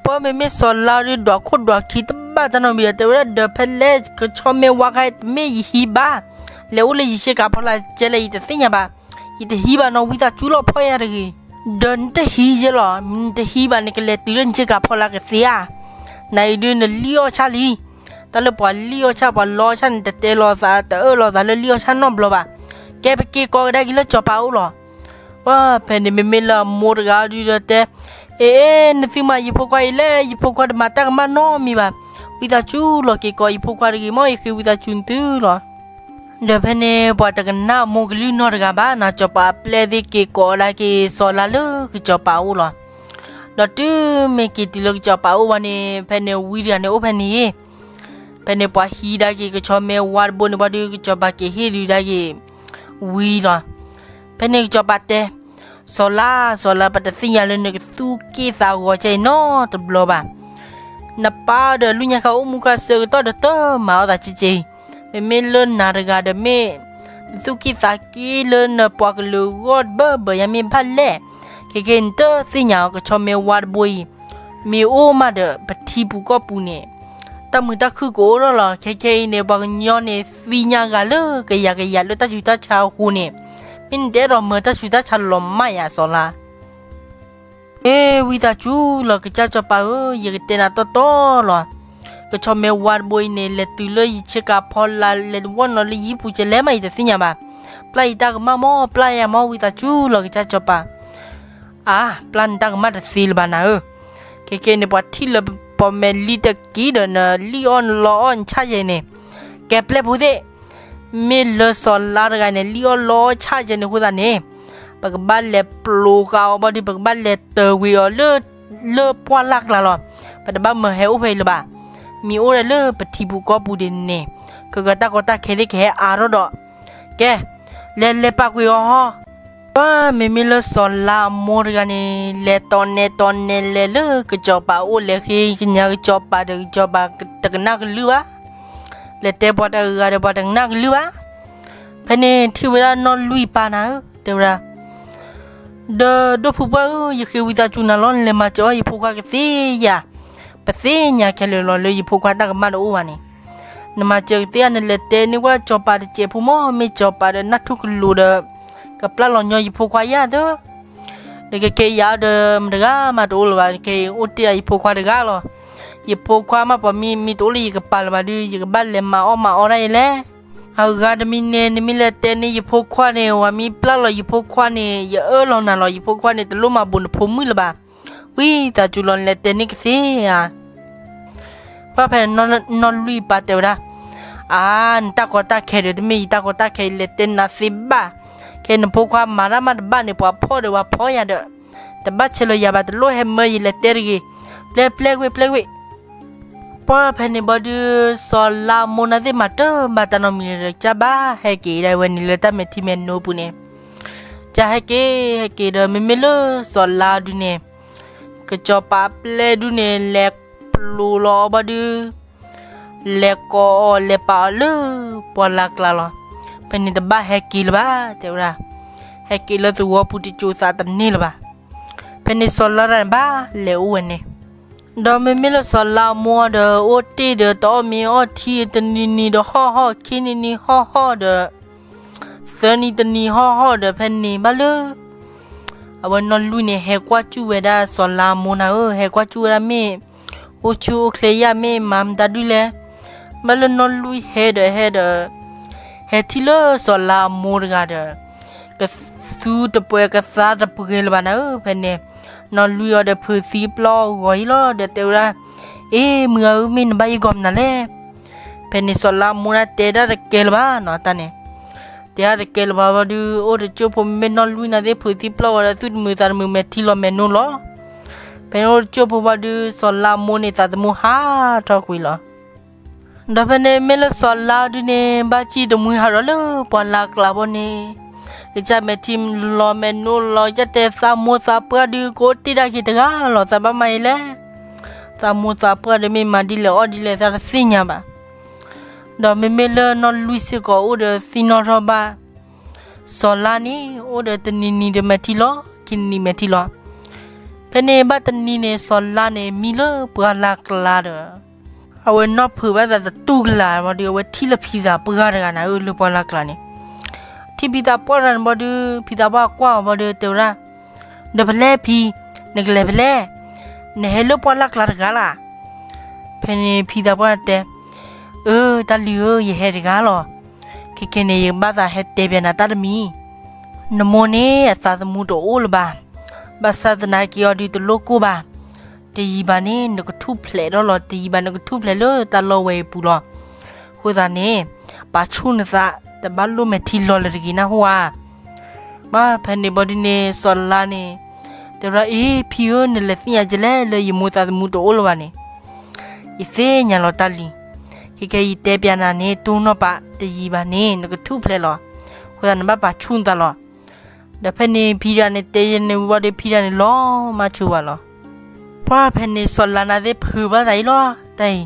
ပှၢ်မ့မ့ၢ်စီၤလါဒီးဒွးခိၣ်ဒွးခံတဘၣ်တၢ်နီတမံၤဒီး တဲဝဲဒၣ်ဒီးဖဲလဲၣ် ကဆီမဲဝါခါအံၤတမ့ၢ်ယဟံးဘၣ်, လဲၤအိၣ်လၢယဆ့ကၤဖီလာ်ကဲလဲၣ် ယတသ့ၣ်ညါဘၣ်, ယတဟံးဘၣ်နီၤ ဝံသးစူၤလီၤ ဖီၣ်ယၤတဂ့ၤ. ဒီးနတဟံးယဲလီၤ, နတဟံးဘၣ်န့ၣ် ကလဲၤတုၤလၢနဆ့ကၤဖီလာ်ကသ့ဧါ. နအံၤဒုးနလံၣ်အီၣ်ဆၣ်လံ, တၢ်လၢပှၤလံၣ်အီၣ်ဆၣ် ပှၤလီအီၣ်ဆၣ်န့ၣ် တတဲလီၤသး တအၢၣ်လီၤသးလၢလံၣ်အီၣ်ဆၣ်နီတဘျီဘၣ်. ကဲပက့ၤကိးကဒါက့ၤလၢစီၤပၤအိၣ်လီၤ. ပှၢ်ဖဲန့ၣ်မ့မ့ၢ်လၢအမိၢ်တဂၤဒုးဒီးတဲ, အ့ အ့ နသုမၤယဖိခွါအံၤလဲၣ်, ယဖိခွါတမၤတၢ်ကမၣ်နီတမံၤဘၣ်, ဝံသးစူၤလီၤက့ၤကိးယဖိခွါတဂ့ၤ မ်ယဃ့ဝံသးစူၤသုလီၤ. ဒီးဖဲန့ၣ် ပှၤတကနၣ်အမိၢ်ကလုၢ်နီတဂၤဘၣ်, နၤစီၤပၤအပျဲၢ်သ့ၣ်က့ၤကိးကဒါက့ၤစီၤလါလၢကစီၤပၤအိၣ်လီၤ. ဒီးတုၤမ့ၢ်က့ၤတုၤလၢကစီၤပၤအိၣ်ဘၣ်န့ၣ် ဖဲန့ၣ်ဝံတဂၤန့ၣ်အိၣ်ဖဲန့ၣ်, ဖဲန့ၣ်ပှၤဟံးဒါက့ၤကဆီမဲဝါတဘိန့ၣ် ပှၢ်ဒုးကစီၤပၤက့ၤဟ့ၣ်ဒုးဒါက့ၤဝံလီၤ. ဖဲန့ၣ်ကစီၤပၤတဲ, စီၤလါ, စီၤလါ ပတသ့ၣ်ညါလၢနကသူၣ်က့ၣ်သးဂီၤကဲအံၤနီတဘျီဘၣ်. နပၢ်ဒီးလူညါခါအိၣ်မူခါဆၢကတီၢ်ဒီးတမၤအီၣ်သးကဲကဲအံၤ, မ့မ့ၢ်လၢနၤတဂၤဒီးမ့ၢ် နသူၣ်က့ၣ်သးက့ၣ်လၢနပှၤကလုာ်အဂီၢ်တဘၢဘၢယါမ့ၢ်ဘၣ်လဲၣ်. ခဲကဲနတသ့ၣ်ညါအီၤ ကဆီမဲဝါတဘိအံၤ, မ့ၢ်အိၣ်မးဒီးပထံပူၤကီၢ်ပူၤန့ၣ်, တၢ်မုာ်တၢ်ခုၣ်ကအိၣ်ထီၣ်လီၤ. ခဲခဲအံၤန့ၣ် ပှၤကညီန့ၣ် သ့ၣ်ညါဂၤလၢကယၤကယၤလၢတၢ်ဆူးတၢ်ဆါအဃိန့ၣ်, မ့ၢ်နတအဲၣ်ဒိးမၤတၢ်ဆူးတၢ်ဆါလီၤမးယၤစီၤလါ. အဲ ဝံသးစူၤလီၤ ကစၢ်စီၤပၤဧၢ, ယကတဲနၤတီတီလီၤ. ကဆီမဲဝါတဘိအံၤန့ၣ် လဲၤတုၤလၢယဆ့ကၤဖီလာ် လဲၤတဝီၢ်နီၤလၢယဟံၣ်ပူၤကဲလဲၣ်မး ယတသ့ၣ်ညါဘၣ်. ပျၢ်ယတၢ်ကမၣ်မး, ပျၢ်ယၤမး ဝံသးစူၤလီၤ ကစၢ်စီၤပၤ. အါ, ပျၢ်နတၢ်ကမၣ်တသ့လၢၤဘၣ်နၤဧၢ. ခဲခဲန့ၣ် ပှၤထံၣ်လၢပီၢ်မဲာ်လံတက့ၢ်ဒီး နလံၣ်အီၣ်နလီအီၣ်နဆၣ်ယဲန့ၣ်, ကဲပျဲၢ်ဖိသ့ၣ်, မ့ၢ်လၢစီၤလါတဂၤန့ၣ် လံၣ်အီၣ်လီအီၣ်ဆၣ်ယဲန့ၣ်အဃိသတးန့ၣ်, ပကဘၣ်လဲၤပျိဃာ်အီၤဘၣ်ဒီး ပကဘၣ်လဲၤတၢၤဝံၤအီၤလၢ လၢပှၢ်လၢ်ကျါလီၤ. ပတဘၣ်မၢဟဲအိၣ်ဖဲအံၤလၢၤဘၣ်. မ့ၢ်အိၣ်ဒၣ်လၢပထံပူၤကီၢ်ပူၤဒ်န့ၣ်, ကကတၢ်ကီတၢ်ခဲသ့ၣ်ကဟဲအါထီၣ်ဒီး, ကဲ, လဲၤလဲၤပာ်ကွံာ်အီၤဟီ. ပှၤမ့မ့ၢ်လၢစီၤလါအမိၢ်တဂၤန့ၣ် လဲၤတီၤနဲၤတီၤနဲၤလဲၤလၢကစီၤပၤအိၣ် လဲၤဃ့ကညးကစီၤပၤဒီး ကစီၤပၤတကနၣ်ကလုၢ်ဘၣ်, လဲၤတဲပှၤတဂၤဒီးပှၤတကနၣ်ကလုၢ်ဘၣ်. ဖဲန့ၣ်ထံၣ်ဝဲဒၣ်နီၢ်လွံၢ်ပၢ်နၤဧၢ, တဲဝဲဒၣ်, ဒီးဒိၣ်ဖုပှၢ်ဧၢ, ယဃ့ဝံသးစူၤနၤလီၤ, နလဲၤမၤစၢၤအီၣ်ယဖိခွါကသ့ဧါ. ပသ့ၣ်ညါခဲလၢာ်လီၤလၢယဖိခွါတၢ်ကမၣ်တအိၣ်ဘၣ်န့ၣ်, နမၤစၢၤကသ့ဧါ, နလဲၤတဲန့ၢ်ကွၢ်စီၤပၤတစဲးဖိမး, မ့ၢ်စီၤပၤဒီးနၢ်ထူၣ်ကလိၤဒီး ကပျၢ်လီၤညီယဖိခွါယၤသၢ ဒီးခဲခဲအံၤယၤအီၤဒီးမတဂၤမးတအိၣ်လၢၤဘၣ်, ခဲအံၤအိၣ်တ့ၢ်ဒၣ်ယဖိခွါတဂၤလီၤ. ယဖိခွါမးပှၤမ့ၢ်မ့ၢ်တအိၣ်လၢယကပၤလၢၤဘၣ်ဒီး ယကဘၣ်လဲၤမၤအီၣ်မၤအီတၢ်အံၤလဲၣ်. အဂၤတမံၤန့ၣ် နမ့ၢ်လဲၤတဲန့ၢ်ယဖိခွါန့ၣ် ပှၤမ့ၢ်ပျၢ်လီၤယဖိခွါန့ၣ် ယအၢၣ်လီၤနၤလီၤ. ယဖိခွါန့ၣ် တလိၣ်မၤဘိးနဖိမုၣ်လၢၤဘၣ်. ဝံသးစူၤလီၤ နလဲၤတဲန့ၢ်ကသ့ဧါ. ပှၢ်ဖဲန့ၣ်နီၢ်လွံၢ်ပၢ်တဲဝဲဒၣ်, အါ, နတၢ်ကီတၢ်ခဲဒီး တမ့ၢ်ယတၢ်ကီတၢ်ခဲ, ယလဲၤတဲနၤသ့ဘၣ်. ခဲနဖိခွါမၤတၢ်မးတဘၣ်န့ၣ် ပှၤဖီၣ်ဒီးပှၤဖီၣ်ယၤဒီး တဘၣ်ဆဲးလၢၤယၤဘၣ်, တလိၣ်ဟဲမၢယလဲၤတဲတဂ့ၤ. ပျဲပျဲကွ့ၢ် ပျဲကွ့ၢ်. ပှၢ်ဖဲန့ၣ်ဘၣ်ဒီး စီၤလါအမိၢ်န့ၣ်သ့ၣ်မၤတၢ်ဘၣ်တၢ်နီတမံၤလၢၤဒီး ကဘၣ်ဟဲက့ၤဒၣ်ဝဲန့ၣ်လၢတၢ်မဲာ်ထံမဲာ်နိပူၤန့ၣ်, ကဟဲက့ၤ ဟဲက့ၤဒီးမ့မ့ၢ်လၢစီၤလါဒုန့ၣ်, ကစီၤပၤပျဲၢ်ဒုန့ၣ် လဲၤပျိလီၤအီၤဘၣ်ဒီး လဲၤကိးအီၤ လဲၤပာ်အီၤလၢပှၢ်လၢ်ကျါလီၤ. ဖဲန့ၣ်တဘၣ်ဟဲက့ၤလၢၤဘၣ် တဲဝဲဒၣ်, ဟဲက့ၤလၢသဝီပူၤတစိၤသးတန့ၢ်လၢၤဘၣ်. ဖဲန့ၣ်စီၤလါန့ၣ်ဘၣ်လဲၤအိၣ်ဝဲန့ၣ်, ဒီးမ့မ့ၢ်လၢစီၤလါအမိၢ်ဒီး အိၣ်တ့ၢ်ဒီးတအီၣ်မ့ၤအီထံ တနံၤနံၤဒီးဟီၣ်ဟီၣ်, ခံနံၤနံၤဟီၣ်ဟီၣ်ဒီး သၢနံၤတနံၤဟီၣ်ဟီၣ်ဒီး ဖဲန့ၣ်ဘၣ်လၢ အဝဲနီၢ်လွံၢ်န့ၣ် ဟဲကွၢ်စူၣ်ဝဲဒၣ်စီၤလါအမိၢ်နၤဧၢ, ဟဲကွၢ်စူၣ်ဝဲဒၣ်မ့ၢ် အိၣ်ဆူၣ်အိၣ်ချ့ယၤ မ့ၢ်မၤမတၤဒုလဲၣ်. ဘၣ်လၢနီၢ်လွံၢ်ဟဲဒီးဟဲဒီး ဟဲထံၣ်လၢစီၤလါအမိၢ်တဂၤဒီး ကသူတပှဲၤကသါတပှဲၤလၢၤဘၣ်နၤဧၢ. ဖဲန့ၣ် နီၢ်လွံၢ်အီၤဒီးဖုးသံပျီၢ်အဂီၤအံၤလီၤ ဒီးတဲဝဲဒၣ်, အ့ မုၢ်ဂၤဧၢ, မ့ၢ်နဘၣ်ယဂီၢ်မနုၤလဲၣ်. ဖဲန့ၣ်စီၤလါအမိၢ်န့ၣ်တဲဒၣ်တကဲလၢၤဘၣ်နီၤ တၢ်န့ၣ် တဲဒၣ်တကဲလၢၤဘၣ်ဘၣ်ဒီး အိၣ်တကၠိၢ်ဖိမ့မ့ၢ်နီၢ်လွံၢ်န့ၣ်သ့ၣ် ဖုးသံပျီၢ်ဝဲဒီး သူၣ်တမုာ်သးတမုာ်မဲာ်ထံလီၤမဲာ်နိလီၤ. ဖဲန့ၣ်အိၣ်တကၠိၢ်ဖိဘၣ်ဒီး စီၤလါအမိၢ်န့ၣ်သးသမူဟးထီၣ်ကွံာ်လီၤ. ဒီးဖဲန့ၣ်မ့ၢ်လၢစီၤလါဒုန့ၣ် ဘၣ်စံၣ်တမှံဟးဒီးလၢပှၢ်လၢ်ကျါဘီန့ၣ်, ကစၢ်မဲာ်ထံလီၤမဲာ်နိလီၤ ကစၢ်တဲသးမိၢ်သးပှၢ်ဒုး ကအိၣ်တ့ၢ်ဒၣ်က့ၤတဂၤလီၤ သးဘၣ်မၤအံၤလဲၣ်. သးမိၢ်သးပှၢ်ဒီးမ့ၢ်မၤဒ်လဲၣ်အီၣ်ဒ်လဲၣ်သးတသ့ၣ်ညါဘၣ်. ဒီးမ့မ့ၢ်လၢနီၢ်လွံၢ်စ့ၢ်ကီးအိၣ်ဒီးသ့ၣ်နီၣ်ထီၣ်ဘၣ် စီၤလါန့ၣ် အိၣ်ဒီးတနံၤနံၤဒီးမဲာ်ထံလီၤ ခံနံၤနံၤမဲာ်ထံလီၤ. ဖဲန့ၣ်ဘၣ်တနံၤန့ၣ် စီၤလါန့ၣ် မံလၢပှၢ်လၢ်ကျါဒီး အဝဲနီၢ်ဖုးဘၣ်သးသတူၢ်ကလာ်ဘၣ်ဒီး အဝဲထံၣ်လၢဖံသးပှၢ်တဂၤနၤဧၢ လၢပှၢ်လၢ်ကျါန့ၣ်, ထံၣ်ဖံသးပှၢ်တဂၤန့ၣ်ဘၣ်ဒီး ဖံသးပှၢ်ကွၢ်အီၤဘၣ်ဒီး တဲဝဲဒၣ်, ဒီးဖဲလဲၣ်ဖံ, နကလဲၤဖဲလဲၣ်, နဟဲလၢပှၢ်လၢ်ကျါတဂၤလၢ်. ဖဲန့ၣ်ဖံသးပှၢ်တဲ, အၢ တၢ်လံၤဧၢ ယဟဲတဂၤလီၤ. ခဲခဲန့ၣ် ယကဘၣ်သးဟဲတဲပျးနၤတၢ်တမံၤ, နမိၢ်န့ၣ်အသးသမူတအိၣ်လၢၤဘၣ်. ဘၣ်ဆၣ်သနာ်က့အီၤဒုးတလိၣ်ကိၢ်ဘၣ်. တယံာ်ဘၣ်န့ၣ် နကထူၣ်ဖျဲးထီၣ်လီၤ, တယံာ်ဘၣ်နကထူၣ်ဖျဲးလၢတၢ်လီၢ်ဝဲအံၤပူၤလီၤ. အဃိသတးန့ၣ် ပာ်ဆူၣ်နသး, တဘၣ်လိၣ်မဲာ်ထံလီၤလၢၤတဂ့ၤနၢ်ဟူဧါ. ဘၣ်ဖဲန့ၣ်ဘၣ်ဒုးန့ၣ် စီၤလါန့ၣ် တဲဝဲဒၣ်, အ့ ဖံဧၢ, နလဲၤသ့ၣ်ညါကလဲၣ်လၢယမိၢ်သးသမူတအိၣ်လၢၤဘၣ်န့ၣ်, ယသ့ၣ်ညါလီၤတၢ်လံၤ. ခဲခဲယတဲပျးနၤန့ၣ် တိၢ်နီၣ်ပာ်, တယံာ်ဘၣ်န့ၣ် နကထူၣ်ဖျဲးလီၤ. အဃိသတးနဘၣ်ပာ်ဆူၣ်နသးလီၤ. ဒီးဖဲန့ၣ်ဖံတဂၤန့ၣ် တဲယဲန့ၣ်ဝံၤဘၣ်ဒီး ဖံတဂၤန့ၣ်လီၤမၢ်ဆိဝဲလီၤ. ပှၢ်ဖဲန့ၣ်စီၤလါန့ၣ်သ့ၣ်ဖုးဘၣ်သးအံၤလီၤ. တၢ်အံၤ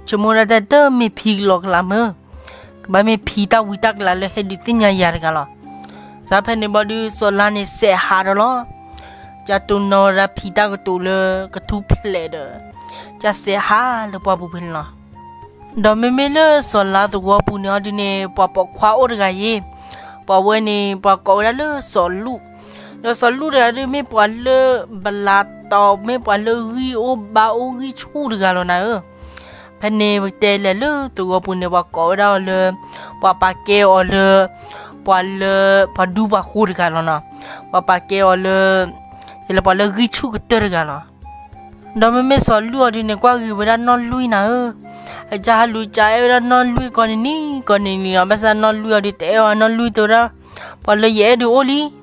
ဆိကမိၣ်ဒၣ်တၢ်တမ့ၢ်ဖံကလီကလးမၢ်, ကဘၣ်မ့ၢ်ဖံတၢ်ဝံတၢ်ကလးလၢဟဲဒုးသ့ၣ်ညါယၤတဂၤလီၤ. စးဖဲန့ၣ်ဘၣ်ဒုး စီၤလါန့ၣ်စဲးဟးဒီးလီၤ. ကၢ်တိၢ်နီၣ်ဝဲဒၣ်ဖံတၢ်ကတိၤလၢကထူၣ်ဖျဲးဒီး ကၢ်စဲးဟးလၢပှၢ်ပူၤဖဲန့ၣ်လီၤ. ဒီးမ့မ့ၢ်လၢစီၤလါသဝီပူၤန့ၣ်အီၤဒုန့ၣ် ပှၤပိာ်ခွါအိၣ်တဂၤယ့ၢ်, ပှၤဝဲန့ၣ် ပှၤကိးဝဲဒၣ်လၢစီၤလူၣ်, ဒီးစီၤလူၣ်တဂၤဒု မ့ၢ်ပှၤလၢဘလးတီၤ မ့ၢ်ပှၤလၢဂံၢ်အိၣ်ဘါအိၣ်ဂံၢ်ဆူၣ်တဂၤလီၤနၤဧၢ. ဖဲန့ၣ်ပတဲလဲၤလၢသဝီပူၤန့ၣ် ပှၤကိးဝဲဒၣ်အီၤလၢ ပှၤပာ်ကဲအီၤလၢ ပှၤလၢ ပှၤဒူပှၤဃိၤတဂၤလီၤနီၤ, ပှၤပာ်ကဲအီၤလၢ ယလဲၤပှၤလၢဂံၢ်ဆူၣ်ကတၢၢ်တဂၤလီၤ. ဒီးမ့မ့ၢ်စီၤလူၣ်အီၤဒုန့ၣ် ကွၢ်ဂ့ၤဝဲဒၣ်နီၢ်လွံၢ်နၤဧၢ, အကဟးလူၤကအဲၣ်ဝဲဒၣ်နီၢ်လွံၢ်ကိးနံၤနံၤကိးနံၤနံၤလီၤ. ဘၣ်ဆၣ်နီၢ်လွံၢ်အီၤဒုတဲအီၤ နီၢ်လွံၢ်တဲဝဲဒၣ် ပှၤလၢယအဲၣ်ဒုအိၣ်လံ.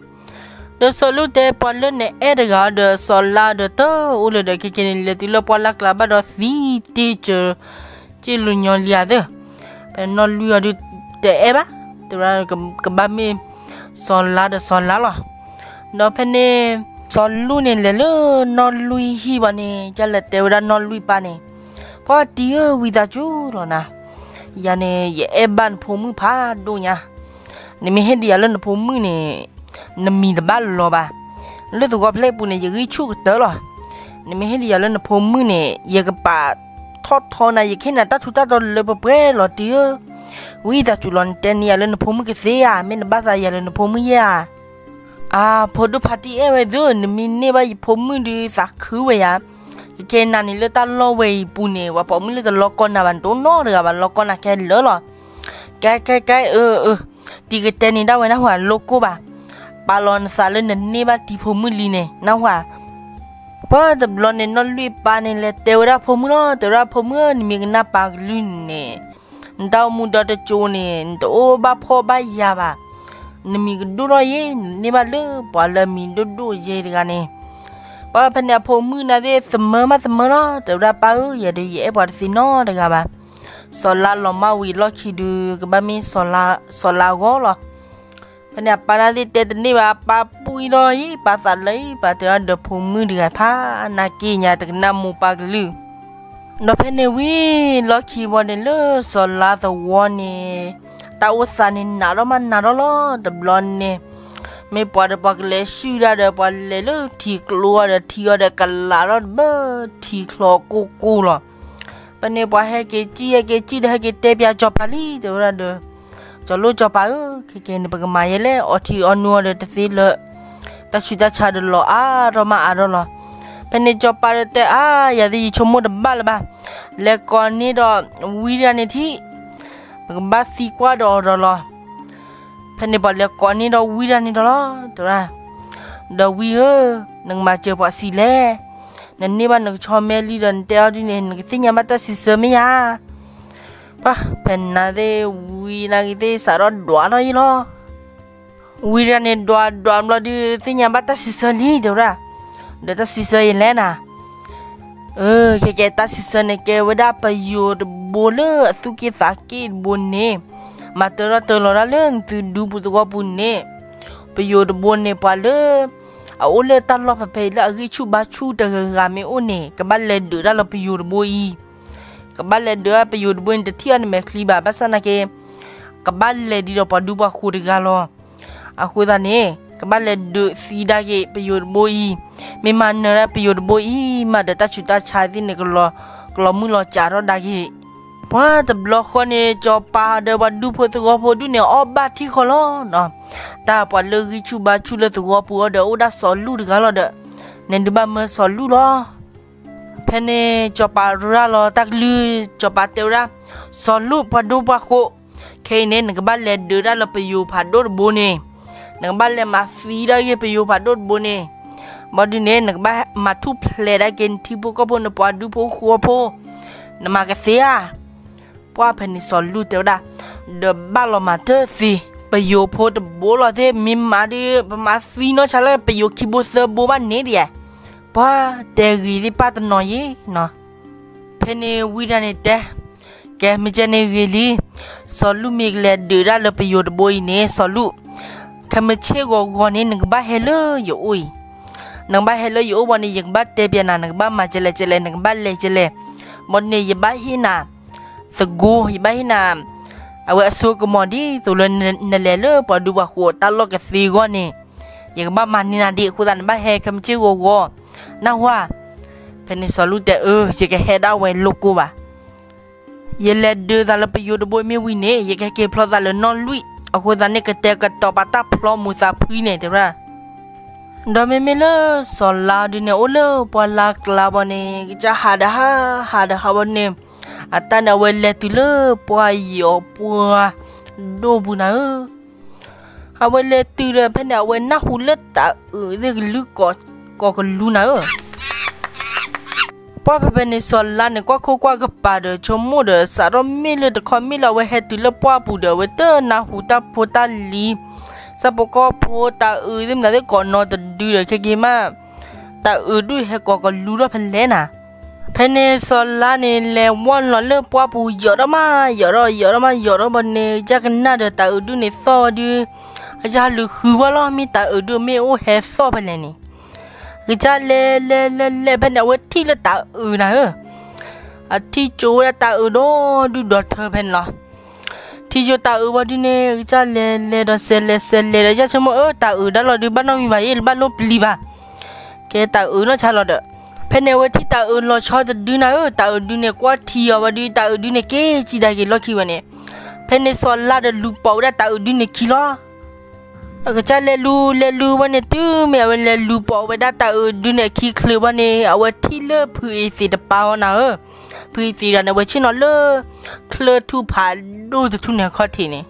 ဒီးစီၤလူၣ်တဲ ပှၤလၢနအဲၣ်တဂၤအီၤဒီးစီၤလါဒီးတအိၣ်လၢၤဒီး ခဲကနံၣ်န့ၣ် လဲၤတုၤလၢပှၢ်လၢ်ကျါဘၣ်ဒီးသံတ့ၢ်စၢၤ က့ၣ်လူၤညီလံဧါသၢ. ဖဲနီၢ်လွံၢ်အီၤဒုတအဲၣ်ဘၣ်, တဲဝဲဒၣ် ကဘၣ်မ့ၢ်စီၤလါဒီးစီၤလါလီၤ. ဒီးဖဲန့ၣ် စီၤလူၣ်န့ၣ်လဲၤလၢနီၢ်လွံၢ်ဟံၣ်ဘၣ်န့ၣ် ကလဲၤတဲဝဲဒၣ်နီၢ်လွံၢ်ပၢ်န့ၣ်, ပှၤတံၤဧၢ ဝံသးစူၤလီၤနၤ, ယၤန့ၣ် ယအဲၣ်ဘၣ်နဖိမုၣ်ဖးဒိၣ်ညါ, နမ့ၢ်ဟ့ၣ်ဒံးယၤလၢနဖိမုၣ်န့ၣ် နမံၤတဘၣ်လီၤဘၣ်. လၢသဝီဖျၢၣ်ပူၤန့ၣ် ယဂံၢ်ဆူၣ်ကတၢၢ်လီၤ. နမ့ၢ်ဟ့ၣ်ဒံးယၤလၢနဖိမုၣ်န့ၣ် ယကပာ်ထီၣ်ထီနၤ, ယကဟ့ၣ်နၤတၢ်ထူးတၢ်တီၤလၢပှဲၤပှဲၤလီၤတံၤဧၢ. ဝံသးစူၤလီၤ နတဲန့ၢ်ယၤလၢနဖိမုၣ်ကသ့ဧါ, မ့ၢ်နဘၣ်သးယၤလၢနဖိမုၣ်ယဲဧါ. အါ, ဖိဒိၣ်ဖါတံၢ်အဲၣ်ဝဲသု, နမ့ၢ်န့ၢ်ဘၣ်ယဖိမုၣ်ဒုးသးခုဝဲယၤ, ကကဲနၤန့ၣ်လၢတၢ်လီၢ်ဝဲအံၤပူၤန့ၣ် ပှၤပိာ်မုၣ်လၢတလီၤကီနၤဘၣ် နတအိၣ်နီတဂၤဘၣ်, လီၤကီနၤခဲလၢာ်လီၤ. ကဲကဲကဲ အၢ အၢ, တံၤကတဲန့ၢ်ဒၣ်ဝဲနၢ်ဟူဧါ, လိၣ်ကိၢ်ဘၣ်, ပာ်လီၤနသးလၢနန့ၢ်ဘၣ်တံၤဖိမုၣ်လံန့ၣ် နၢ်ဟူဧါ. ပှၤတဘျီန့ၣ် နီၢ်လွံၢ်ပၢ်န့ၣ် လဲၤတဲဝဲဒၣ်ဖိမုၣ်လီၤ, တဲဝဲဒၣ်ဖိမုၣ်ဧၢ, နမ့ၢ်ကနၣ်ပၢ်ကလုၢ်န့ၣ် နတၢ်အိၣ်မူဒီတကၠိန့ၣ် နတအိၣ်ဘၣ်ဖှီၣ်ဘၣ်ယာ်ဘၣ်, နမံၤကဒိၣ်ထီၣ်ယဲ, နန့ၢ်ဘၣ်လၢပှၤလၢအမံၤဒိၣ်ဒိၣ်ယဲတဂၤန့ၣ်. ပှၤဖဲန့ၣ်အဖိမုၣ်န့ၣ်သ့ၣ်သမၢမးသမၢလီၤ, တဲဝဲဒၣ်ပၢ်ဧၢ, ယၤဒုးယအဲၣ်ပှၤတသ့နီတဂၤဘၣ်. စီၤလါလီၤမၢ်ဝံၤလီၢ်ခံဒုး ကဘၣ်မ့ၢ်စီၤလါအဂီၢ်လီၤ. ဖဲန့ၣ်အပၢ်န့ၣ်သ့ၣ်တဲတန့ၢ်ဘၣ်, ပၢ်ပူၣ်အံၤဒီးအံၤ, ပၢ်သးလၢအံၤ, ပၢ်တဲဝဲဒၣ်ဒီးဖိမုၣ်တဂၤဖးနးက့ညါ တကနၣ်မိၢ်ပၢ်ကလုၢ်. ဒီးဖဲန့ၣ်ဝံၤ လီၢ်ခံဘီန့ၣ်လၢစီၤလါသဝီန့ၣ် တၢ်အိၣ်သးန့ၣ်နးထီၣ်မးနးထီၣ်လီၤ. တဘျီန့ၣ် မ့ၢ်ပှၤဒီးပှၤကလဲၤဆှုၣ်ဒၣ်ဒီး ပှၤလဲၤလၢထံကျိအီၤဒီး ထံအီၤဒီးကလးထီၣ်တဘၢထံချီကိၢ်ကိၢ်လီၤ. ဖဲန့ၣ်ပှၤဟဲက့ၤစံၣ် ဟဲက့ၤစံၣ်ဒီး ဟဲက့ၤတဲပၠးစီၤပၤလံ, တဲဝဲဒၣ်ဒီး စီၤလိၣ်စီၤပၤဧၢ, ခဲကနံၣ်န့ၣ် ပကမၤယဲလဲၣ်, အီထံအီနိအီၤဒီးတသ့လၢ တၢ်ဆူးတၢ်ဆါဒီးလီၤအါထီၣ်မးအါထီၣ်လီၤ. ဖဲန့ၣ်စီၤပၤဒီးတဲအါ, ယၤသ့ၣ်ယဆိကမိၣ်တဘၣ်လၢၤဘၣ်, လဲၤကိးန့ၢ်ဒီးဝံတဂၤန့ၣ်ထံၣ်, ပကဘၣ်သံကွၢ်ဒီးအီၤဒီးလီၤ. ဖဲန့ၣ်ပှၤလဲၤကိးန့ၢ်ဒီးဝံတဂၤန့ၣ်ဒီးလီၤ, တဲဝဲဒၣ်, ဒီးဝံဧၢ, နကမၤစၢၤပှၤဆံးလဲၣ်, နန့ၢ်ဘၣ်နကဆီမဲလံဒီး နတဲအီၤဒ်န့ၣ် နကသ့ၣ်ညါဘၣ်တၢ်စံးဆၢမ့ၢ်ဧါ. ပှၤဖဲန့ၣ်သ့ၣ် ဝံနာ်က့ၤသ့ၣ် စးထီၣ်ဒွးထီၣ်ယဲလီၤ. ဝံတဂၤန့ၣ်ဒွးဒွးဘျီဒုး သ့ၣ်ညါဘၣ်တၢ်စံးဆၢလံ တဲဝဲဒၣ်, ဒီးတၢ်စံးဆၢယဲလဲၣ်နၤ. အၢ ခဲကဲတၢ်စံးဆၢန့ၣ် ကဲဝဲဒၣ်ပယိၤတဘိလၢအသူၣ်က့ၣ်သးက့ၣ်တဘိန့ၣ်, မၤတၢထီၣ်တၢလီၤဒၣ်လၢနသုဒူပူၤသဝီပူၤန့ၣ်, ပယိၤတဘိန့ၣ် ပှၤလၢ အအိၣ်လၢတၢ်လီၢ်ဖဲဖဲအံၤလၢအဂံၢ်ဆူၣ်ဘါဆူၣ်တဂၤဂၤမ့ၢ်အိၣ်န့ၣ် ကဘၣ်လဲၤဒုးတၢ်လၢပယိၤတဘိအံၤ, ကဘၣ်လဲၤဒုးတၢ်ပယိၤတဘိန့ၣ် တထံၣ်အီၤန့ၣ်မဲာ်ချံဘၣ်, ဘၣ်ဆၣ်နာ်က့ ကဘၣ်လဲၤဒ်ဒီးပှၤဒူပှၤဃိၤတဂၤလီၤ. အဃိသတးန့ၣ် ကဘၣ်လဲၤဒုးသံဒၣ်က့ၤပယိၤတဘိအံၤ, မ့ၢ်မၤနၢၤဒၣ်ပယိၤတဘိအံၤမးဒီး တၢ်ဆူးတၢ်ဆါသ့ၣ်န့ၣ် ကလီၤမုၢ်လီၤစးထီၣ်ဒၣ်က့ၤ. ပှၤတဘျီဃီန့ၣ် စီၤပၤဒီးပှၤဒူဖိသဝီဖိဒူၣ်န့ၣ် အီၣ်ဘၣ်ထံၣ်ဃီလီၤ. တၢ်ပှၤလၢဂံၢ်ဆူၣ်ဘါဆူၣ်လၢသဝီပူၤအီၤဒီး အိၣ်ဒၣ်စီၤလူၣ်တဂၤလီၤဒီး နဒုးဘၣ်မၢစီၤလူၣ်လီၤ. ဖဲန့ၣ်စီၤပၤရၤလီၤတၢ်ကလုၢ်, စီၤပၤတဲဝဲဒၣ်, စီၤလူၣ်ပှၤဒူပှၤဃိၤ, ခဲအံၤန့ၣ် နကဘၣ်လဲၤဒုးဒၣ်လၢပယိၤဖးဒိၣ်တဘိန့ၣ်, နကဘၣ်လဲၤမၤသံဒၣ်ဂ့ၤပယိၤဖးဒိၣ်တဘိန့ၣ်, ဘၣ်ဒုးန့ၣ် နကဘၣ်မၤထူၣ်ဖျဲးဒၣ်က့ၤနထံဖိကီၢ်ဖိ နပှၤဒူဖိဃိဖိ, နမၤကသ့ဧါ. ပှၤဖဲန့ၣ်စီၤလူၣ်တဲဝဲဒၣ်, ဒီးဘၣ်လီၤမၤတသ့, ပယိၤဖိတဘိလီၤသ့, မ့ၢ်မၤဒီး ပမၤသံနီၢ်ဆါလၢပယိၤခံဘိသၢဘိဘၣ်န့ၣ်ဒ်, ပှၤတဲဂ့ၤသ့ၣ်ပၢ်တနီၤယ့နီၤ. ဖဲန့ၣ်ဝံဒၣ်န့ၣ်တဲ, ကဲမ့ၢ်ကဲန့ၣ်ဂ့ၤလံ, စီၤလူၣ်မ့ၢ်ကလဲၤဒုးဒၣ်လၢပယိၤတဘိအံၤန့ၣ် စီၤလူၣ်, ခဲမုၢ်ဆ့ၣ်ဂီၤဂီၤန့ၣ် နကဘၣ်ဟဲလၢယအိၣ်အံၤ, နကဘၣ်ဟဲလၢယအိၣ်ဘၣ်န့ၣ် ယကဘၣ်တဲပျးနၤ နကဘၣ်မၤကလဲၣ်ကလဲၣ် နကဘၣ်လဲၤကလဲၣ်, ဘၣ်ဒုးန့ၣ် ယဘၣ်ဟ့ၣ်နၤ သကိး, ယဘၣ်ဟ့ၣ်နၤ အဝဲအစိကမီၤဒ်သိးလၢနလဲၤလၢပှၤဒူပှၤဃိၤတၢ်လီၢ်ကသ့အဂီၢ်န့ၣ်, ယကဘၣ်မၤန့ၢ်နၤဒ်အဃိသတး နဘၣ်ဟဲခဲမုၢ်ဆ့ၣ်ဂီၤဂီၤ, နၢ်ဟူဧါ. ဖဲန့ၣ်စီၤလူၣ်တဲအၢ ယကဟဲဒၣ်ဝဲလိၣ်ကိၢ်ဘၣ်. ယလဲၤဒုးသးလၢပယိၤတဘိမ့ၢ်ဝံၤန့ၣ် ယကဟဲက့ၤဖျီသးလၢနီၢ်လွံၢ်, အဃိသတးန့ၣ် ကတဲာ်ကတီၤပာ်တၢ်ဖျီမိၢ်သးဖှံန့ၣ် တဲဝဲဒၣ်. ဒီးမ့မ့ၢ်လၢစီၤလါဒုန့ၣ် အိၣ်လၢပှၢ်လၢ်ကျါဘီန့ၣ် ကစၢ်ဟးဒီးဟး ဟးဒီးဟးဘီန့ၣ် အတၢ်န့ၣ် အဝဲလဲၤတုၤလၢပှၢ်ယီၤပှၢ်ဒိၣ်ပူၤနၤဧၢ. အဝဲလဲၤတုၤဒီးဖဲန့ၣ် အဝဲနၢ်ဟူလၢတၤအုးသ့ၣ်ကလုၢ်ကိးကလူနၤဧၢ. ပှၢ်ဖဲဖဲန့ၣ် စီၤလါန့ၣ် ကွၢ်ခိၣ်ကွၢ်ကပၤဒီး ဆိကမိၣ်ဒီး စးထီၣ်မ့ၢ်လၢတခီမ့ၢ်လၢအဝဲဟဲတုၤလၢပှၢ်ပူၤဒီး အဝဲတနၢ်ဟူတၢ်ဖိတၢ်လံၤ ဆၣ်ဖိကီၢ်ဖိတၤအုးသ့ၣ်မနုၤသ့ၣ်ကိးနီတဒုဒီး ခဲက့ၤမး တၤအုးဒုးဟဲကိးကလူထီၣ်ဖဲလဲၣ်နၤ. ဖဲန့ၣ်စီၤလါန့ၣ် လဲၤဝီၢ်လီၤလၢပှၢ်ပူၤ ယိးထီၣ်မး ယိးထီၣ် ယိးထီၣ်မး ယိးထီၣ်ဘီန့ၣ် ကစၢ်ကနၣ်ဒီးတၤအုးဒုန့ၣ်သီၣ်ဝဲဒုး အကလုးဃုဝဲလီၤ မ့ၢ်တၤအုးဒုးမ့ၢ်အိၣ်ဟဲသီၣ်ဖဲလဲၣ်န့ၣ်. ကစၢ်လဲၤလဲၤလဲၤလဲၤဖဲန့ၣ် အဝဲထံၣ်လၢတၤအုးနၤဧၢ. အထံၣ်ကၠိဝဲဒၣ်တၤအုးဒီဒုၣ်ဒီထၢဖဲန့ၣ်လီၤ. ထံၣ်ကၠိတၤအုးဘီဒုန့ၣ် ကစၢ်လဲၤလဲၤဒီးစဲးလဲၤစဲးလဲၤဒီး ကစၢ်ဆိကမိၣ် အၢ တၤအုးဒၣ်လီၤဒုး ဘၣ်နီတမံၤဘၣ် ယဲယဘၣ်လိၣ်ပျံၤဘၣ်. ကဲတၤအုးနီၢ်ဆါလီၤဒီး ဖဲန့ၣ်အဝဲထံၣ်တၤအုးလီၤဆီတဒုနၤဧၢ. တၤအုးဒုန့ၣ် ကွၢ်ထံအီၤဘီဒုး တၤအုးဒုန့ၣ် က့ၤကံဒါက့ၤလီၢ်ခံဝဲန့ၣ်. ဖဲန့ၣ်စီၤလါဒီးလူၤပိာ်ဝဲဒၣ်တၤအုးဒုန့ၣ်ခံလီၤ. အကစၢ်လဲၤလူၤလဲၤလူၤဝဲန့ၣ် တုၤမ့ၢ်အဝဲလဲၤလူၤပိာ်ဝဲဒၣ်တၤအုးဒုန့ၣ်အခံချုးဘီန့ၣ် အဝဲထံၣ်လၢဖုအ့သ့းတပၤအီၤနၤဧၢ. ဖုအ့သ့းဒီးန့ၣ် အဝဲဆ့ၣ်နီၤလၢ ချၢထူၣ်ဖးဒိၣ်တထူၣ်န့ၣ်အခီၣ်ထံးန့ၣ်.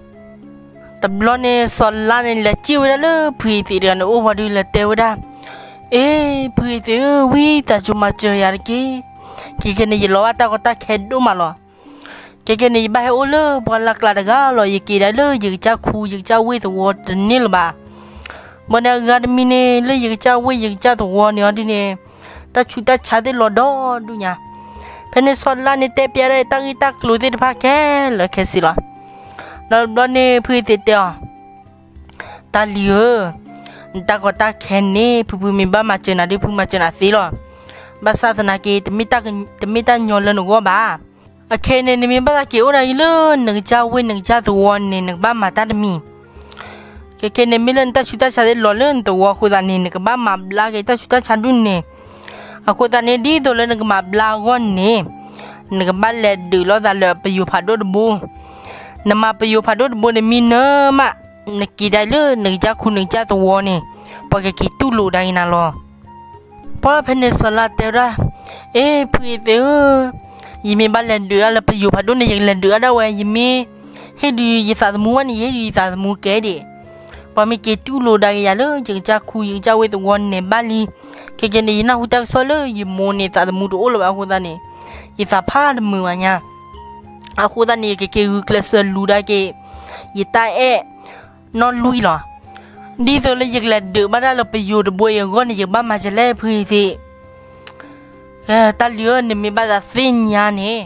တဘျီန့ၣ် စီၤလါန့ၣ် လဲၤစံၣ်ဝဲဒၣ်လၢဖုအ့သ့းတဂၤန့ၣ်အိၣ်ဝံၤဒီး လဲၤတဲဝဲဒၣ်, အ့ ဖုအ့သ့းဧၢ, ဝံသးစူၤမၤစၢၤယၤတက့ၢ်. ခဲကနံၣ်အံၤ ယလီၤဘၣ်တၢ်ကီတၢ်ခဲဒိၣ်မးလီၤ. ခဲကနံၣ်အံၤ ယဘၣ်ဟဲအိၣ်လၢပှၢ်လၢ်ကျါတဂၤလီၤ. ယက့ၤဒၣ်လၢယကစၢ်ခူ ယကစၢ်ဝ့ၢ်သဝီတန့ၢ်လၢၤဘၣ်. ဘၣ်န့ၣ်အဂၤတမံၤန့ၣ် လၢယကစၢ်ဝ့ၢ်ယကစၢ်သဝီန့ၣ်အီၤဒ်န့ၣ် တၢ်ဆူးတၢ်ဆါသ့ၣ်လီၤဒီဒူၣ်ညါ. ဖဲန့ၣ်စီၤလါန့ၣ် တဲပျးဒၣ်တၢ်ဂ့ၢ်တၢ်ကျိၤသ့ၣ်တဖၣ်ခဲလၢာ်ခဲဆ့လီၤ. ဒီးတဘျီန့ၣ် ဖုအ့သ့းတဲအီၤ, တၢ်လံၤဧၢ, နတၢ်ကီတၢ်ခဲန့ၣ် ဖုဖုမ့ၢ်ဘၣ်မၤစၢၤနၤဒီး ဖုမၤစၢၤနၤသ့လီၤ. ဘၣ်ဆၣ်သနာ်က့ တမ့ၢ်တၢ်ညီလၢနဂီၢ်ဘၣ်. အခဲအံၤန့ၣ် နမ့ၢ်ဘၣ်သးက့ၤအိၣ်ဒၣ်အံၤလၢနကစၢ်ဝ့ၢ်နကစၢ်သဝီန့ၣ် နကဘၣ်မၤတၢ်တမံၤ. ခဲကနံၣ်အံၤ မ့ၢ်လၢနတၢ်ဆူးတၢ်ဆါသ့ၣ်လီၤလၢနသဝီအဃိသတးန့ၣ် နကဘၣ်မၤဘျါက့ၤတၢ်ဆူးတၢ်ဆါဒ်န့ၣ်. အဃိသတးန့ၣ် ဒ်သိးလၢနကမၤဘျါအဂီၢ်န့ၣ် နကဘၣ်လဲၤဒုးလိာ်သးလၢပယိၤဖးဒိၣ်တဘိ. နမၤပယိၤဖးဒိၣ်တဘိန့ၣ်မ့ၢ်နၢၤမး, နက့ၤဒၣ်လၢနကစၢ်ခူနကစၢ်သဝီန့ၣ် ပှၤကက့ၤတူၢ်လိာ်ဒၣ်က့ၤနၤလီၤ. ပှၢ်ဖဲန့ၣ်စီၤလါတဲဝဲဒၣ်, အ့ ဖုအ့သ့းဧၢ, ယမ့ၢ်ဘၣ်လဲၤဒုးအါလၢပယိၤဖးဒိၣ်န့ၣ် ယကလဲၤဒုးအါဒၣ်ဝဲ, ယမ့ၢ်ဟ့ၣ်ဒုးယသးသမူဘၣ်န့ၣ် ယဟ့ၣ်ဒုးယသးသမူကဲဒံး. ပှၤမ့ၢ်က့ၤတူၢ်လိာ်ဒၣ်က့ၤယၤလၢယကစၢ်ခူယကစၢ်ဝ့ၢ်သဝီန့ၣ်ဘၣ်လံ. ခဲကနံၣ်အံၤ ယနၢ်ဟူတၢ်ကစီၣ်လၢယမိၢ်န့ၣ် သးသမူတအိၣ်လၢၤဘၣ်အဃိသတးန့ၣ် ယသးဖးတမုာ်ဘၣ်ညါ. အဃိသတးန့ၣ် ယကက့ၤဂုာ်ကျဲးစၢးလူၤဒၣ်က့ၤ ယတၢ်အဲၣ်နီၢ်လွံၢ်လီၤ. ဒ်သိးလၢယကလဲၤဒုးဘၣ်တၢ်လၢပယိၤတဘိအံၤအဂီၢ်န့ၣ် ယကဘၣ်မၤစၢၤလဲၣ် ဖုအ့သ့း. တၢ်လံၤဧၢ, နမ့ၢ်ဘၣ်သးသ့ၣ်ညါန့ၣ်,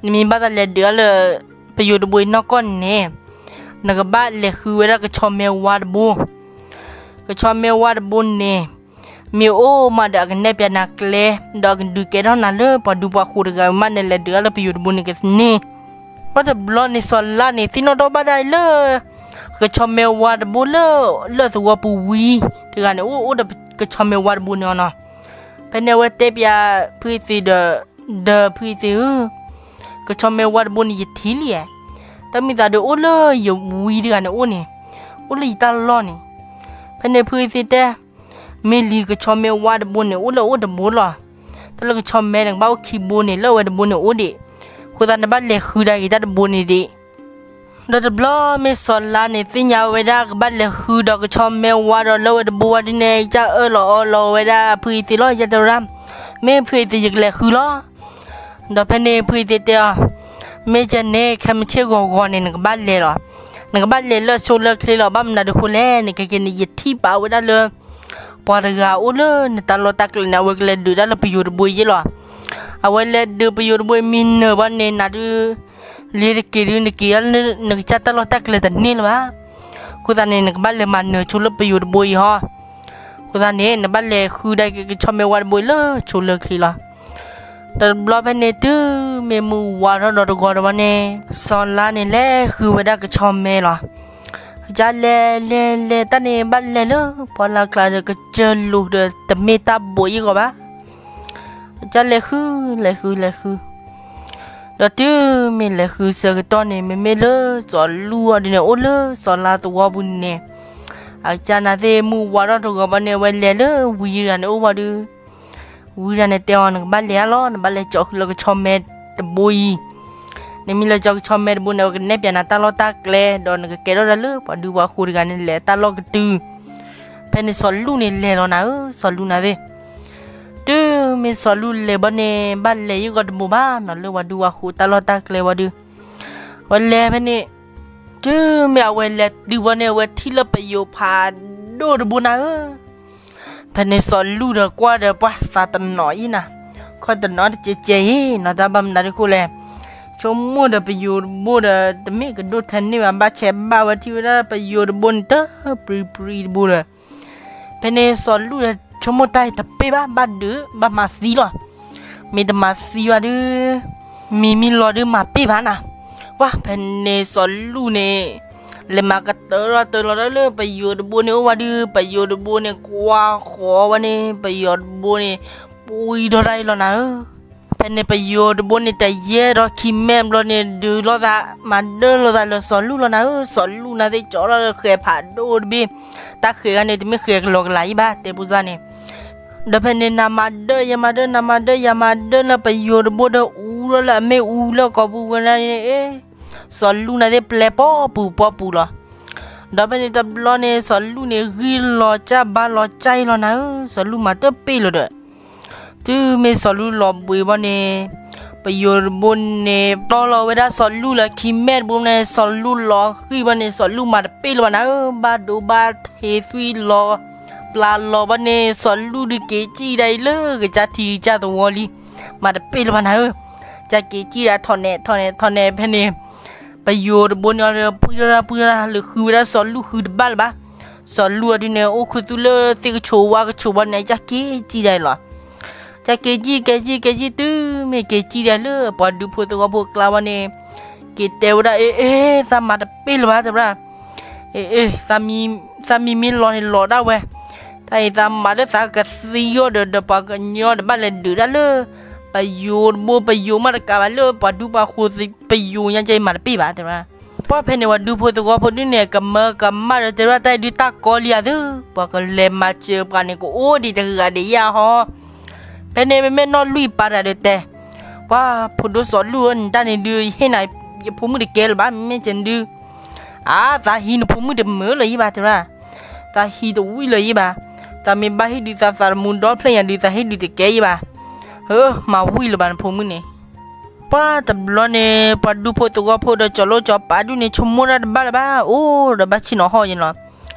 နမ့ၢ်ဘၣ်သးလဲၤဒုးအါလၢပယိၤတဘိအံၤနီၢ်ကီၢ်န့ၣ်, နကဘၣ်လဲၤဃုဝဲဒၣ်ကဆီမဲဝါတဘိ. ကဆီမဲဝါတဘိန့ၣ် မ့ၢ်အိၣ်မးဒီးအကနဲၣ်ပျးနၤကျဲ, ဒီးအကဒုးကဲထီၣ်နၤလၢပှၤဒူပှၤဃိးတဂၤဝံၤမးန့ၣ် လဲၤဒုးအါလၢပယိၤတဘိန့ၣ်ကန့ၢ်. ပှၢ်တဘျီန့ၣ်စီၤလါန့ၣ် သ့ၣ်နီၣ်ထီၣ်ဘၣ်ဒၣ်လၢ ကဆီမဲဝါတဘိလၢ လၢသဝီပူၤဝံၤတဂၤန့ၣ် အိၣ်အိၣ်ဒီးကဆီမဲဝါတဘိန့ၣ်အီၤနီၤ. ဖဲန့ၣ်အဝဲတဲပျးဖုအ့သ့းဒီး, ဒီးဖုအ့သ့းဧၢ, ကဆီမဲဝါတဘိန့ၣ်ယထံၣ်လံဧါ. တၢ်မ့ၢ်သးဒီးအိၣ်လၢယဝံၤတဂၤန့ၣ်အိၣ်န့ၣ်, အိၣ်လၢယတၢ်လီၢ်န့ၣ်. ဖဲန့ၣ်ဖုအ့သ့းတဲ, မ့ၢ်လံကဆီမဲဝါတဘိန့ၣ် အိၣ်လၢအအိၣ်တဘိလီၤ. တၢ်လၢကဆီမဲန့ၣ် ကဘၣ်အိၣ်ခံဘိန့ၣ် လၢအဝဲတဘိန့ၣ်အိၣ်ဒံး. အဃိသတးနဘၣ်လဲၤဃုဒၣ်က့ၤတၢ်တဘိန့ၣ်ဒံး. ဒီးတဘျီမ့ၢ်စီၤလါန့ၣ် သ့ၣ်ညါဝဲဒၣ်ကဘၣ်လဲၤဃုဒီးကဆီမဲဝါဒီးလၢအဝဲတဘိဝံၤဒ်န့ၣ် ကစၢ်အၢၣ်လီၤအီလီၤဝဲဒၣ်ဖုအ့သ့းလီၤ. ကစၢ်တဲဝဲဒၣ်, မ့ၢ်ဖုအ့သ့း ယကလဲၤဃုလီၤ. ဒီးဖဲန့ၣ်ဖုအ့သ့းတဲအီၤ, မ့ၢ်ကဲန့ၣ် ခဲမုၢ်ဆ့ၣ်ဂီၤဂီၤန့ၣ် နကဘၣ်လဲၤလီၤ. နကဘၣ်လဲၤလၢအဆိလၢချ့လီၤ. ဘၣ်မနုၤအဃိလဲၣ်န့ၣ် ခဲကနံၣ်အံၤ ယထံၣ်ပာ်ဝဲဒၣ်လၢ ပှၤတဂၤအိၣ်လၢနတၢ်လီၢ်တၢ်ကျဲန့ၣ် အဝဲကလဲၤဒုးတၢ်လၢပယိၤတဘိအံၤလီၤ. အဝဲလဲၤဒုးပယိၤတဘိအံၤမ့ၢ်နၢၤဘၣ်န့ၣ် နၤဒုး လ့ၤတက့ၤဒုး နက့ၤဒၣ်လၢနကစၢ်တၢ်လီၢ်တၢ်ကျဲတန့ၢ်လၢၤဘၣ်. အဃိသတးန့ၣ် နကဘၣ်လဲၤမၤနၢၤဆိလၢပယိၤတဘိအံၤဟီ. အဃိသတးန့ၣ် နဘၣ်လဲၤဃုဒၣ်က့ၤကဆီမဲဝါတဘိအံၤလၢဆိလၢချ့လီၤ. ဒီးတဘျီဖဲန့ၣ်တုၤမ့ၢ်မုၢ်ဝါထီၣ်ဒီးတဂီၤဒီးဘီန့ၣ် စီၤလါန့ၣ်လဲၤဃုဝဲဒၣ်ကဆီမဲလီၤ. ကစၢ်လဲၤလဲၤလဲၤတၢ်န့ၣ် ဘၣ်လဲၤလၢပှၢ်လၢ်ကျါဒီးကစၢၢ်လိၤဒီးတမ့ၢ်တၢ်ဘိးယံၢ်ဂီၤဘၣ်. ကစၢ်လဲၤဃု လဲၤဃု လဲၤဃု. ဒီးတုၤမ့ၢ်လဲၤဃုဆၢကတီၢ်န့ၣ် မ့မ့ၢ်လၢစီၤလူၢ်အီၤဒ်န့ၣ် အိၣ်လၢစီၤလါသဝီပူၤန့ၣ်, အကစၢ်နာ်သ့ၣ်မုၢ်ဝါထီၣ်တဂီၤဘၣ်န့ၣ် အဝဲလဲၤလၢဝံတဂၤန့ၣ်အိၣ်ဝံၤဒီး ဝံတဂၤန့ၣ်တဲအီၤ နကဘၣ်လဲၤအါလီၤ, နဘၣ်လဲၤကၠီဃုာ်လၢကဆီမဲတဘိအံၤ, နမ့ၢ်လဲၤကၠီကဆီမဲတဘိန့ၣ် အဝဲကနဲၣ်ပၠးနၤတၢ်လီၢ်တၢ်ကျဲ ဒီးနကကဲထီၣ်ဒၣ်လၢပှၤဒူပှၤဃိၤတဂၤန့ၣ် လဲၤတၢ်လီၢ်ကတုၤ. ဖဲန့ၣ်စီၤလူၢ်န့ၣ်လဲၤလီၤနၤဧၢ, စီၤလူၢ်နာ်သ့ၣ် တုၤမ့ၢ်စီၤလူၢ်လဲၤဘၣ်န့ၣ် ဘၣ်လဲၤယံၤဂီၤတဘိဘၣ်နီၤ လၢပှၤဒူပှၤဃိၤတၢ်လီၢ်တၢ်ကျဲဝံၤဒီး အဝဲလဲၤဖဲန့ၣ်, တုၤမ့ၢ်အဝဲလဲၤတုၤဘၣ်န့ၣ် အဝဲထံၣ်လၢပယိၤဖးဒိၣ်တဘိနၤဧၢ. ဖဲန့ၣ်စီၤလူၢ်ဒီးကွၢ်ဒီးပှၤသးတနီၤအံၤနၤ, ခီၣ်တနီၤတကဲကဲအံၤနီၤ တၢ်ဘၣ်မနုၤဒ်အဃိလဲၣ်, ဆိကမိၣ်ဒီးပယိၤတဘိဒီး တမ့ၢ်ကဒိၣ်ထဲန့ၣ်ဘၣ် ဘၣ်ဆဲးဘၣ်ဝဲထံၣ်ဝဲဒၣ်ပယိၤတဘိန့ၣ် တပြံပြံတဘိဒီး ဖဲန့ၣ်စီၤလူၢ်ဒီးဆိကမိၣ်တၢ်အံၤတပ့ၢ်ဘၣ် ဘၣ်ဒုး ဘၣ်မၤသံလီၤ. မ့ၢ်တမၤသံဘၣ်ဒီး မံၤမံလီၤဒုးမၤပ့ၢ်ဘၣ်နၤ. ဝဲဖဲန့ၣ်စီၤလူၢ်န့ၣ် လဲၤမၤကတၢၢ်ထီၣ်တၢၢ်လီၤဒၣ်လၢပယိၤတဘိန့ၣ်အိၣ်ဝဲဒီး ပယိၤတဘိန့ၣ်ကွၢ်ဃီၤဝဲန့ၣ် ပယိၤတဘိန့ၣ် ပှံၤထီၣ်တၢ်အံၤလီၤနၤဧၢ. ဖဲန့ၣ်ပယိၤတဘိန့ၣ် တယဲၢ်ဒီးခံမဲာ်ဘျီန့ၣ် ဒုးလိာ်သး မၤဒၢလိာ်သးလၢစီၤလူၢ်လီၤနၤဧၢ. စီၤလူၢ်နာ်သ့ၣ်ကၠီထီၣ်ဃဲၤဖးဒိၣ်တဘ့ၣ်, တၢ်ဃဲၤဂၤန့ၣ် တမ့ၢ်ဃဲၤကလီကလးအံၤဘၣ် တဲပူစၢ်န့ၣ်. ဒီးဖဲန့ၣ်နမၤဒၢယမၤဒၢ နမၤဒၢယမၤဒၢလၢပယိၤတဘိဒီး အူထီၣ်လၢအမ့ၣ်အူလၢကိာ်ပူၤဝဲဒၣ်န့ၣ် အ့ စီၤလူၢ်နာ်သ့ၣ်ပျဲပီပူၤပီပူၤလီၤ. ဒီးဖဲန့ၣ်တဘျီန့ၣ် စီၤလူၢ်န့ၣ်ဂံၢ်လီၤကၢ်ဘါလီၤကၢ်အံၤလီၤနၤဧၢ. စီၤလူၢ်မၤတပ့ၢ်လၢၤဒီး တုၤမ့ၢ်စီၤလူၢ်လီၤဘှံးဘၣ်န့ၣ် ပယိၤတဘိန့ၣ် တီလီၤဝဲဒၣ်စီၤလူၢ်လၢခံမဲာ်တဘိန့ၣ် စီၤလူၢ်လီၤဃံၢ်ဘၣ်န့ၣ် စီၤလူၢ်မၤတပ့ၢ်လၢၤဘၣ်နၤဧၢ. ဘၣ်ဒိဘၣ်ထံးသွံၣ်လီၤ ပျၢ်လီၤဘၣ်န့ၣ် စီၤလူၢ်ဒုးက့ၤကံၣ်ဒၣ်အံၤလၢကစၢ်ထံကစၢ်သဝီလံ. မၤတပ့ၢ်လၢၤဘၣ်နၤဧၢ. ကစၢ်က့ၤကံၣ်ဒၣ်ထီၣ်နဲၣ်ထီၣ်နဲၣ်ထီၣ်နဲၣ်ဖဲန့ၣ် ပယိၤတဘိန့ၣ်အီၤဒီး ပှံၢ်ထီၣ်တၢ်ပှံၢ်ထီၣ်တၢ်လၢဃုဝဲဒၣ်စီၤလူၢ်ဃုတဘၣ်လၢၤဘၣ်. စီၤလူၢ်အီၤဒုးန့ၣ် အိၣ်ခူသူၣ်လၢသ့ၣ်ကဆိးဝါကဆိးဘၣ်န့ၣ် ကစၢ်က့ၤကံၣ်ဒၣ်အံၤလီၤ. ကစၢ်က့ၤကံၣ်က့ၤကံၣ်က့ၤကံၣ်တုၤမ့ၢ်က့ၤကံၣ်ဒၣ်လၢပှၤဒူဖိသဝီဖိအကျါဘၣ်န့ၣ် က့ၤတဲဝဲဒၣ် အ့ အ့ သးမၤတပ့ၢ်လၢၤဘၣ် တဲဝဲဒၣ် အ့ အ့ သးမံမံလီၤန့ၣ်လီၤဒၣ်ဝဲ. တၢ်အံၤသးမၤလၢသးကသံအီၤဒီး ဒီးပှၤကညီတဘၣ်လဲၤဒုးဒၣ်လၢ ပယိၤတဘိ ပယိၤမးတကးဘၣ်လၢပှၤဒူပှၤဃိၤပယိၤညါကဲအံၤမၤတပ့ၢ်ဘၣ် တဲဝဲဒၣ်. ပှၢ်ဖဲန့ၣ်ပှၤဒူဖိသဝီဖိဒုးန့ၣ် ကမၢကမၣ်ဒီးတဲဝဲဒၣ် တၢ်အံၤဒုးတၢ်ကီလံဧါသု, ပှၤကလဲၤမၤစၢၤပှၤန့ၣ်ကအိၣ်ဒံးတဂၤဒံးယါဟီ. ဖဲန့ၣ်မ့မ့ၢ်နီၢ်လွံၢ်ပာ်တၢ်ဒီးတဲ ပှၢ်ဖိဒိၣ်စီၤလူၢ်ဧၢ နတၢ်န့ၣ်ဒုး ယဟ့ၣ်နၤယဖိမုၣ်တကဲလၢၤဘၣ် မ့မ့ၢ်ကဲန့ၣ်ဒုး အါ သးဟံးနဖိမုၣ်တမုာ်လၢၤယံၤဘၣ် တဲဝဲဒၣ်. သးဟံးတဝံၣ်လၢၤယံၤဘၣ်. သးမ့ၢ်ဘၣ်ဟ့ၣ်ဒုးသးသးသမူဒီဖျၢၣ်ညါဒုး သးဟ့ၣ်ဒုးတကဲယံၤဘၣ်. ဧၢ မၤဝံၣ်လၢၤဘၣ်နဖိမုၣ်န့ၣ်. ပှၢ်တဘျီန့ၣ် ပှၤဒူဖိသဝီဖိဒီးကၠီၤလိၣ်ကၠီၤပၤဒုးန့ၣ် ဆိကမိၣ်တၢ်တဘၣ်လၢၤဘၣ် အိၣ်ဒီးဘၣ်ဆ့ၣ်နီၤဟီၣ်ယဲလီၤ.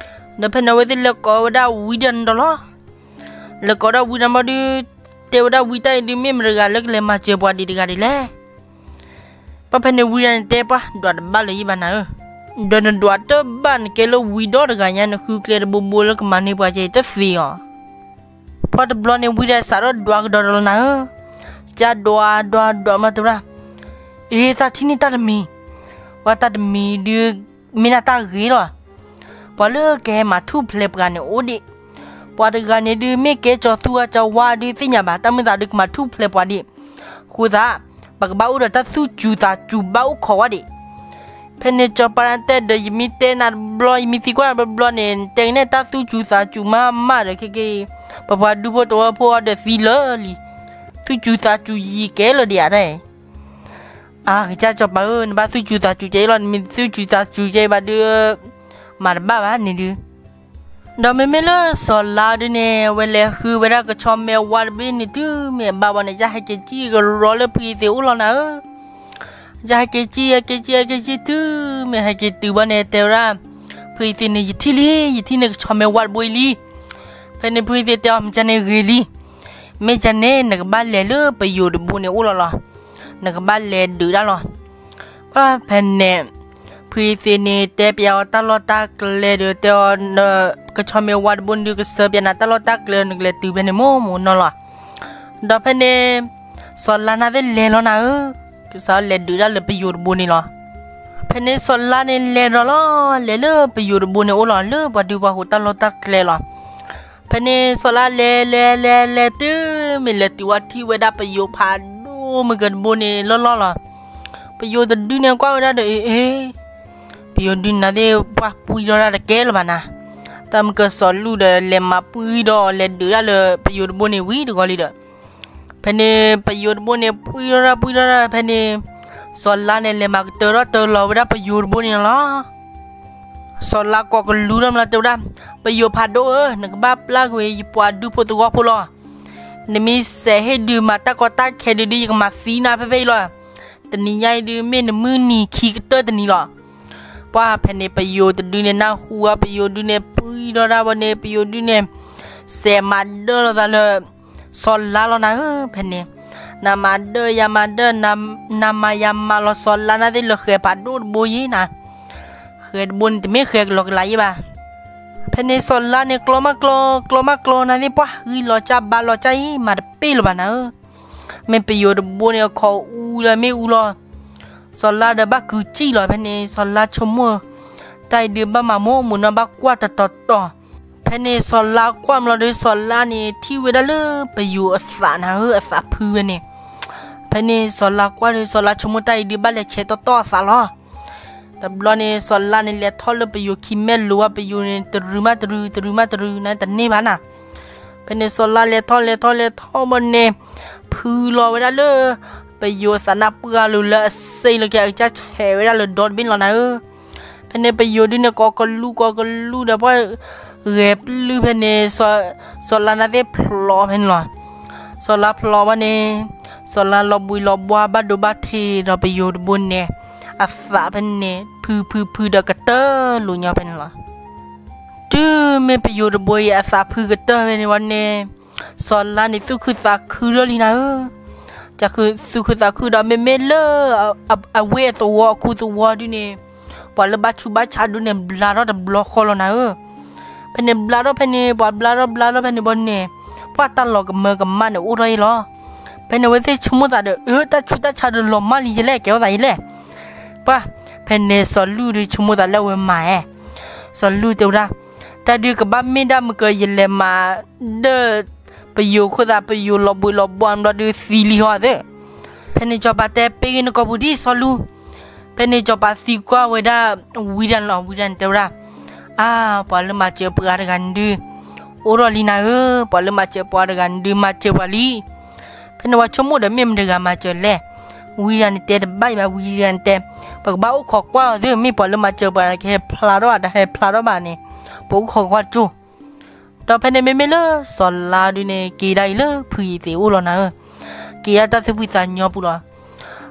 ဒီးဖဲန့ၣ်အဝဲသ့ၣ်လဲၤကိးဝဲဒၣ်ဝံဒၣ်န့ၣ်ဒီးလီၤ. လဲၤကိးဒၣ်ဝံဒၣ်ဘၣ်ဒုး တဲဝဲဒၣ်ဝံတၢ်အံၤဒုး မ့ၢ်မတဂၤလၢကလဲၤမၤစၢၤပှၤဒံးတဂၤဒံးလဲၣ်. ပှၢ်ဖဲန့ၣ်ဝံဒၣ်န့ၣ်တဲပှၢ် ဒွးတဘၣ်လၢၤယံၤဘၣ်နၤဧၢ. ဒီးနဒွးတဘၣ်နကဲလၢဝံဒီတဂၤညါ နဃုကျဲတဘိဘိလၢကမၤန့ၢ်ပှၤကဲအံၤတသ့အီၤ. ပှၢ်တဘျီန့ၣ်ဝံဒၣ်စးထီၣ်ဒွးကဒီးဒီးလီၤနၤဧၢ. ကဒွးဒွးဒွးမးတဲဝဲဒၣ် အ့ သးထံၣ်န့ၢ်တၢ်တမံၤ, ပှၢ်တၢ်တမံၤဒုး မ့ၢ်ဒၣ်တၢ်ဂ့ၤလီၤ. ပှၤလၢကဟဲမၤထူၣ်ဖျဲးပှၤန့ၣ်အိၣ်ဒံး, ပှၤတဂၤန့ၣ်ဒုးမ့ၢ်ကဲကၠီၤသူအကၠီၤဝါဒုးသ့ၣ်ညါဘၣ် တၢ်မုၢ်သးဒုးကမၤထူၣ်ဖျဲးပှၤဒံး, အဃိသတး ပကဘၣ်အိၣ်ဒီးတၢ်သူၣ်စူၤသးစူၤဘၣ်အိၣ်ခိးဝဲဒံး. ဖဲန့ၣ်ကၠီၤပၤတဲဒီး ယမ့ၢ်တဲနၤတဘျီ ယမ့ၢ်သံကွၢ်တဘျီန့ၣ် တဲကနဲၣ်တၢ်သူၣ်စူၤသးစူၤမးမးဒီး ခဲကနံၣ်အံၤ ပပှၤဒူဖိသဝီဖိအီၤဒီးသံလၢာ်လံ. သူၣ်စူၤသးစူၤယံၤကဲလၢာ်ဒံးဧါတၢ်အံၤ အါ ကစၢ်ကၠီၤပၤဧၢ နဘၣ်သူၣ်စူၤသးစူၤကဲအံၤလီၤ နမ့ၢ်သူၣ်စူၤသးစူၤကဲအံၤဘၣ်ဒုး မၤတဘၣ်ဘၣ်န့ၣ်ဒုး. ဒီးမ့မ့ၢ်လၢစီၤလါဒုးန့ၣ် အဝဲလဲၤဃုဝဲဒၣ်ကဆီမဲဝါတဘ့ၣ်န့ၣ် တုၤမ့ၢ်အဘၣ်ဘၣ်န့ၣ် ကဟဲက့ၤကံၣ်ကရီလၢဖုအံၤသ့ၣ်အိၣ်လီၤနၤဧၢ. ကဟဲက့ၤကံၣ် ဟဲက့ၤကံၣ် ဟဲက့ၤကံၣ် တုၤမ့ၢ်ဟဲက့ၤတုၤဘၣ်န့ၣ် တဲဝဲဒၣ် ဖုအံၤသ့ၣ်န့ၣ် ယထံၣ်လံ ယထံၣ်န့ၢ်ကဆီမဲဝါတဘိအံၤလံ. ဖဲန့ၣ်ဖုအံၤသ့ၣ်တဲအီၤ မ့ၢ်ကန့ၣ်ဂ့ၤလံ. မ့ၢ်ကန့ၣ် နကဘၣ်လဲၤလၢပယိၤတဘိန့ၣ်အိၣ်လီၤလီၤ. နကဘၣ်လဲၤဒုးဒၣ်လီၤ. ဖဲန့ၣ် ဖုအံၤသ့ၣ်န့ၣ် တဲပျးအီၤတၢ်လီၢ်တၢ်ကျဲဒီး တဲအီၤ ကဆီမဲဝါတဘိန့ၣ်ဒုး ကစၢ်ပျးနၤတၢ်လီၢ်တၢ်ကျဲ နကလဲၤတုၤဖဲန့ၣ်မိၢ်မိၢ်နီၢ်လီၤ. ဒီးဖဲန့ၣ် စီၤလါနာ်သ့ၣ်လဲၤလီၤနၤဧၢ. ကစၢ်လဲၤဒုးဒၣ်လၢပယိၤတဘိန့ၣ်လီၤ. ဖဲန့ၣ်စီၤလါန့ၣ်လဲၤဒီးလီၤ လဲၤလၢပယိၤတဘိန့ၣ်အိၣ်လီၤ လၢပှၤဒူပှၤဃိၤတၢ်လီၢ်တၢ်ကျဲလီၤ. ဖဲန့ၣ်စီၤလါလဲၤလဲၤလဲၤလဲၤတုၤမ့ၢ်လဲၤတုၤဝဲထံၣ်ဝဲဒၣ်ပယိၤဖးဒိၣ်မုၢ်ကတဘိန့ၣ်လီၤလီၤလီၤ. ပယိၤတဒုန့ၣ်ကွၢ်ဝဲဒၣ်ဒီး အ့ အ့ ပယိၤဒုန့ၣ်သ့ၣ် ပှၢ်ပှံထီၣ်တၢ်တကဲလၢၤဘၣ်နၤ, တၢ်မုၢ်ကစီၤလူၢ်ဒီး လဲၤမၤပှံထီၣ် လဲၤဒုးတၢ်လၢပယိၤတဘိန့ၣ်ဝံၤတဂီၤလံဒီး, ဖဲန့ၣ် ပယိၤတဘိန့ၣ် ပှံထီၣ်တၢ် ပှံထီၣ်တၢ် ဖဲန့ၣ် စီၤလါန့ၣ် လဲၤမၤကတၢၢ်ထီၣ်တၢၢ်လီၤဝဲဒၣ်ပယိၤတဘိန့ၣ်လီၤ. စီၤလါကိးကလူထီၣ်မးလီၤ တဲဝဲဒၣ်, ပယိၤဖးဒိၣ်ဧၢ, နကဘၣ်ပျၢ်ကွံာ်ယပှၤဒူဖိသဝီဖိလီၤ. နမ့ၢ်စဲးဟ့ၣ်ဒုးမၤတၢ်ကီတၢ်ခဲဒုး ဒ်ယကမၤသံနၤဖဲဖဲအံၤလီၤ. တနံၤညါအံၤဒုး မ့ၢ်နမုၢ်နံၤခံကတၢၢ်တနံၤလီၤ. ပှၢ်ဖဲန့ၣ် ပယိၤတဒုန့ၣ် နၢ်ဟူဝဲ ပယိၤဒုန့ၣ် ပှံထီၣ်တၢ်ဘီန့ၣ် ပယိၤဒုန့ၣ် စဲးမၤဒၢလီၤသးလၢ စီၤလါလီၤနၤဧၢ, ဖဲန့ၣ် နမၤဒၢယမၤဒၢ, နမၤယမၤလီၤ စီၤလါန့ၣ်သ့ၣ်လၢဃဲၤဖးဒိၣ်တဘိယံၤနၤ, ဃဲၤတဘိန့ၣ် တမ့ၢ်ဃဲၤကလီကလးယံၤဘၣ်. ဖဲန့ၣ် စီၤလါန့ၣ် ကျီမးကျီ ကျီမးကျီန့ၣ်သ့ၣ် ပှၢ်ဂံၢ်လီၤကၢ်ဘါလီၤကၢ်အံၤ မၤတပ့ၢ်လၢၤဘၣ်နၤဧၢ. မ့ၢ်ပယိၤတဘိန့ၣ် အခီအူလၢမ့ၣ်အူလီၤ. စီၤလါဒီးဘၣ်ကုၤစံၣ်လီၤ. ဖဲန့ၣ် စီၤလါဆိကမိၣ် တၢ်အံၤဒုးဘၣ်မၤမိၢ်မိၢ်နီၢ် ဘၣ်ကွၢ်တတီၤတီၤ. ဖဲန့ၣ် စီၤလါကွၢ်မးလီၤဒီး စီၤလါန့ၣ် ထံၣ်ဝဲဒၣ်လၢပယိၤအသးနၤဧၢ, အသးဖုဝဲန့ၣ်. ဖဲန့ၣ် စီၤလါကွၢ်ဒီး စီၤလါဆိကမိၣ် တၢ်အံၤဒုးဘၣ်လဲၤဆဲးတီတီအသးလီၤ. တဘျီန့ၣ် စီၤလါန့ၣ် လဲၤထီၣ်လၢပယိၤခံ မဲာ်လိၤဝဲ ပယိၤန့ၣ် တရုၤမးတရုၤ တရုၤမးတရုၤန့ၣ် တန့ၢ်ဘၣ်နၤ. ဖဲန့ၣ် စီၤလါလဲၤထီၣ်လဲၤထီၣ်လဲၤထီၣ်ဘီန့ၣ် ဖုလီၤဝဲဒၣ်လၢ ပယိၤအသးနါပှၢ်လိၤ လၢအစ့လီၤက့ၤ အကစၢ်ဆဲးဝဲဒၣ်လၢဒီတဘ့ၣ်လီၤနၤဧၢ. ဖဲန့ၣ် ပယိၤဒုန့ၣ် ကိးကလူကိးကလူဒီး ပှၢ်ဂဲၤပျုၢ် ဖဲန့ၣ် စီၤလါန့ၣ်သ့ၣ်ဖျိးဖဲန့ၣ်လီၤ. စီၤလါဖျိးဘၣ်န့ၣ် စီၤလါလီၤဘှံးလီၤဘှါ ဘၣ်ဒိဘၣ်ထံးဒီးပယိၤတဘိန့ၣ် အသးဖဲန့ၣ် ဖုဖုဖုဒီးကတၢၢ်လိာ်ညီဖဲန့ၣ်လီၤ. တုၤမ့ၢ်ပယိၤတဘိအံၤ အသးဖုကတၢၢ်ဖဲန့ၣ်ဝဲန့ၣ် စီၤလါန့ၣ် သူၣ်ခုသးခုထီၣ်လံနၤဧၢ. သူၣ်ခုသးခုဒီး မ့မ့ၢ်လၢ အဝ့ၢ်အသဝီ အခူသဝီဒုန့ၣ် ပှၤလၢဘၣ်ဆူးဘၣ်ဆါဒုန့ၣ် ဘျါထီၣ်တဘျီဃီလီၤနၤဧၢ. ဖဲန့ၣ်ဘျါထီၣ်ဖဲန့ၣ် ပှၤဘျါထီၣ်ဘျါထီၣ်ဖဲန့ၣ်ဘီန့ၣ် ပှၢ်တၢ်လီၤကမၢကမၣ်န့ၣ် အိၣ်ထီၣ်အံၤလီၤ. ဖဲန့ၣ် အဝဲသ့ၣ်ဆိကမိၣ်သးဒီး အၢ တၢ်ဆူးတၢ်ဆါဒီးလီၤမၢ်လံယလဲၣ် ကဲထီၣ်သးယလဲၣ်. ပှၢ် ဖဲန့ၣ် စီၤလူၢ်ဒုဆိကမိၣ်သးလၢအဝဲမၤဧါ. စီၤလူၢ်တဲဝဲဒၣ်, တၢ်ဒုးကဘၣ်မ့ၢ်ဒၣ်မုၢ်က ယလဲၤမၤဒၢ ပယိၤအဃိသး ပယိၤလီၤဘှံးလီၤဘှါဘျီဒုးသံလံဟီသ့ၣ်. ဖဲန့ၣ် စီၤပၤတဲ ပ့ၤဂ့ၤနကိာ်ပူၤဒံး စီၤလူၢ်. ဖဲန့ၣ် စီၤပၤသံကွၢ်ဝဲဒၣ် ဝံဒၣ်န့ၣ်လီၤ. ဝံဒၣ်န့ၣ်တဲဝဲဒၣ်, အါ ပှၤလၢမၤစၢၤပှၤတဂၤန့ၣ်ဒုး အိၣ်ထီၣ်လံနၤဧၢ, ပှၤလၢမၤစၢၤပှၤတဂၤန့ၣ်ဒုး မၤစၢၤပှၤလံ. ဖဲန့ၣ် ပှၤဆိကမိၣ်ဒီး မ့ၢ်မတဂၤမၤစၢၤလဲၣ်. ဝံဒၣ်န့ၣ်တဲတဘၣ်အံၤဘၣ်, ဝံဒၣ်န့ၣ်တဲ, ပကဘၣ်အိၣ်ခိးကွၢ်အီၤသ့ၣ်, မ့ၢ်ပှၤလၢမၤစၢၤပှၤ ကဟဲဖျါထီၣ်ဘၣ်, တဟဲဖျါထီၣ်ဘၣ်န့ၣ် ပအိၣ်ခိးကွၢ်ကၠိ. ဒီးဖဲန့ၣ် မ့မ့ၢ်လၢစီၤလါဒုန့ၣ် က့ၤဒၣ်အံၤလၢဖုယ့ၤသ့းအိၣ်လီၤနၤဧၢ, က့ၤဒၣ်တၢ်သူၣ်ဖှံသးညီပူၤလီၤ.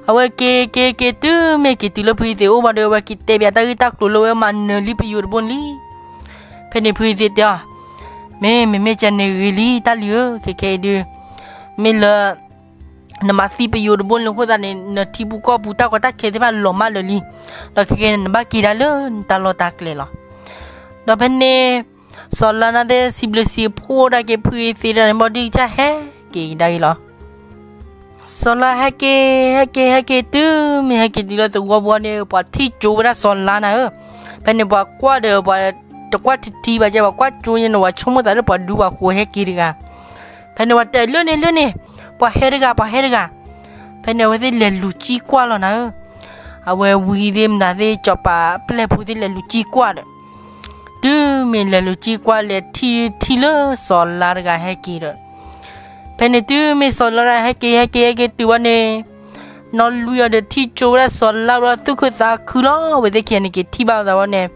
အဝဲက့ၤက့ၤက့ၤတုၤမ့ၢ်က့ၤတုၤလၢဖုယ့ၤသ့းအိၣ်ဘၣ်ဒီး အဝဲက့ၤတဲပၠးတၢ်ဂ့ၢ်တၢ်ကျိၤလၢအဝဲမၤနၢၤလံပယိၤတဘိန့ၣ်လံ. ဖဲန့ၣ်ဖုယ့ၤသ့းတဲအီၤ, မ့ၢ်မ့မ့ၢ်ကဲန့ၣ်ဂ့ၤလံတၢ်လံၤဧၢ, ခဲခဲအံၤဒု မ့ၢ်လၢ နမၤသံပယိၤတဘိန့ၣ်အဃိသတးန့ၣ် နထံပူၤကီၢ်ပူၤတၢ်ကီတၢ်ခဲသ့ၣ်တဖၣ်လီၤမၢ်လၢာ်လံ. ဒီးခဲခဲန့ၣ် နဘၣ်က့ၤဒၣ်လၢနတၢ်လီၢ်တၢ်ကျဲလီၤ. ဒီးဖဲန့ၣ် စီၤလါန့ၣ်သ့ၣ်စံးဘျုးစံးဖှိၣ်ဒၣ်က့ၤဖုယ့ၤသ့းဒၣ်န့ၣ် ဘီဒုကစၢ်ဟဲက့ၤကဒါအံၤလီၤ. စီၤလါဟဲက့ၤ ဟဲက့ၤ ဟဲက့ၤ တုၤမ့ၢ်ဟဲက့ၤတုၤလၢသဝီပူၤန့ၣ် ပှၤထံၣ်ကၠိဝဲဒၣ်စီၤလါနၤဧၢ. ဖဲန့ၣ်ပှၤကွၢ်ဒီး ပှၤတကွၢ်ထံထံဘၣ်ကဲ ပှၤကွၢ်ကၠိန့ၣ် ပှၤဆိကမိၣ်သးလၢပှၤဒူပှၤဃိၤဟဲက့ၤတဂၤ. ဖဲန့ၣ်ပှၤတဲလၢန့ၣ်လၢန့ၣ် ပှၤဟဲတဂၤ ပှၤဟဲတဂၤ. ဖဲန့ၣ်အဝဲသ့ၣ်လဲၤလူၤကံကွၢ်လီၤနၤဧၢ. အဝဲဝံၤသ့ၣ်မတၤသ့ၣ် စီၤပၤပျဲၢ်ဖိသ့ၣ်လဲၤလူၤကံကွၢ်ဒီး တုၤမ့ၢ်လဲၤလူၤကံကွၢ်လဲၤထံၣ်ထံၣ်လၢစီၤလါတဂၤဟဲက့ၤဒီး ဖဲန့ၣ်တုၤမ့ၢ်စီၤလါတဂၤဟဲက့ၤ ဟဲက့ၤ ဟဲက့ၤတုၤဝဲန့ၣ် နီၢ်လွံၢ်အီၤဒီးထံၣ်ကၠိဝဲဒၣ်စီၤလါဘျီ သူၣ်ခုသးခုလီၤ. အဝဲသ့ၣ်ခံဂၤန့ၣ်က့ၤထံၣ်ဘၣ်အသးဝဲန့ၣ်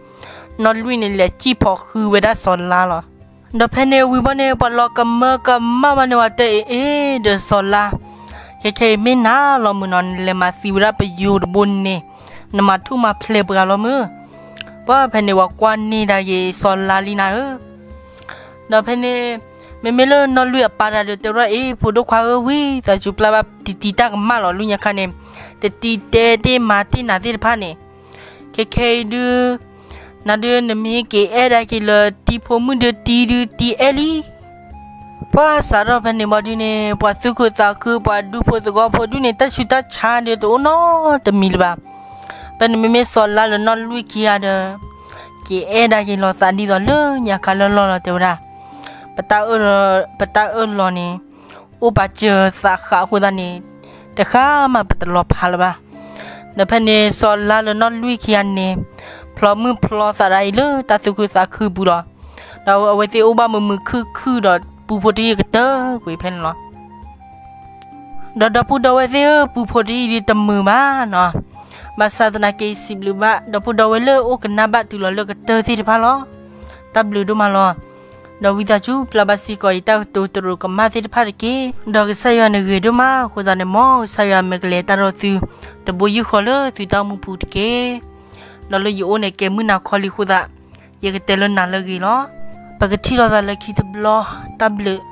နီၢ်လွံၢ်န့ၣ် လဲၤစံၣ်ဖီၣ်ဃုာ်ဝဲဒၣ်စီၤလါလီၤ. ဒီးဖဲန့ၣ်ဝံၤဘီန့ၣ် ပှၤလီၤကမၢကမၣ်ဘၣ်န့ၣ် ပှၤတဲအ့ၣ်အ့ၣ်ဒီးစီၤလါ, ခဲခဲအံၤမ့ၢ်နၤလီၤမုၢ်နီၤ နလဲၤမၤသံဝဲဒၣ်ပယိၤတဘိန့ၣ် နမၤထူၣ်မၤဖျဲးပှၤလီၤမုၢ်. ပှၢ်ဖဲန့ၣ် ပှၤကွၢ်န့ၢ်ဒၣ်က့ၤစီၤလါလံနၤဧၢ. ဒီးဖဲန့ၣ် မ့မ့ၢ်လၢနီၢ်လွံၢ်အပၢ်တဂၤဒီးတဲဝဲဒၣ် အ့ၣ် ဖိဒိၣ်ခွါဧၢ ဝံသးစူၤပျၢ်ဘၣ်တံၤတံၤတၢ်ကမၣ်လီၤ လၢညါခါန့ၣ် တတံၤတဲတ့ၢ်မၤတ့ၢ်နၤသ့ၣ်တဖၣ်န့ၣ် ခဲခဲအံၤဒု နဒု နမ့ၢ်က့ၤအဲၣ်ဒၣ်က့ၤလၢတံၤဖိမုၣ်ဒု တံၤဒုတံၤအဲၣ်လံ. ပှၢ်စးထီၣ်ဖဲန့ၣ်ဘီဒုန့ၣ် ပှၤသူၣ်ခုသးခု ပှၤဒူဖိသဝီဖိဒုန့ၣ် တၢ်ဆူးတၢ်ဆါဒုတအိၣ်နီတမံၤလၢၤဘၣ်. ဖဲန့ၣ်မ့မ့ၢ်စီၤလါလၢနီၢ်လွံၢ်ခံဂၤဒီး က့ၤအဲၣ်ဒၣ်က့ၤလီၤသးဒ်သိးလၢညါခါလၢလီၢ်လီၤ တဲဝဲဒၣ် ပတၢ်အၢၣ်လီၤန့ၣ် အိၣ်ပာ်စၢၤသးဃးအဃိသတးန့ၣ် တဃၣ်မးပတလီၤဖးလၢၤဘၣ်. ဒီးဖဲန့ၣ်စီၤလါလၢနီၣ်လွံၢ်ခံဂၤန့ၣ် ဖျီမုၢ်ဖျီသးဒၣ်အံၤလၢတၢ်သူၣ်ခုသးခုပူၤလီၤ. ဒီးအဝဲသ့ၣ်အိၣ်ဘၣ်မုာ်မုာ်ခုၣ်ခုၣ်ဒီး ပူဖိတယုၢ်ကတၢၢ်ကွံာ်ဖဲန့ၣ်လီၤ. ဒီးဒီပုၢ်ဒီဝဲၢ်သ့ၣ်ဧၢ, ပူဖိတယုၢ်ဒ်တမုာ်ဘၣ်နီၤ. ဘၣ်ဆၣ်သနာ်က့ စံးဘျုးဘၣ် ဒီပုၢ်ဒီဝဲၢ်လၢအိၣ်ကနၣ်ဘၣ်တုၤလီၤလၢကတၢၢ်သ့ၣ်တဖၣ်လီၤ. တၢ်ဘျုးဒိၣ်မးလီၤ. ဒီးဝံသးစူၤ ပျၢ်ဘၣ်စ့ၢ်ကီးယတၢ်ကတိၤတရူးကမၣ်သ့ၣ်တဖၣ်တက့ၢ်. ဒီးကစၢ်ယွၤန့ၣ်ဂ့ၤဒိၣ်မးအဃိသတးန့ၣ် မ်ကစၢ်ယွၤမ့ၢ်ကလဲၤတၢ်ဒီးသု တဘိယူၢ်ဃီလၢသုတၢ်အိၣ်မူပူၤတက့ၢ်. ဒီးလၢယအိၣ်န့ၣ် ကဲမုၢ်နၤခီလံအဃိသတး ယကတဲလၢနၤလၢအဂ့ၤလီၤ. ပကထံၣ်လိာ်သးလၢခံတဘျီ, တၢ်ဘျုး.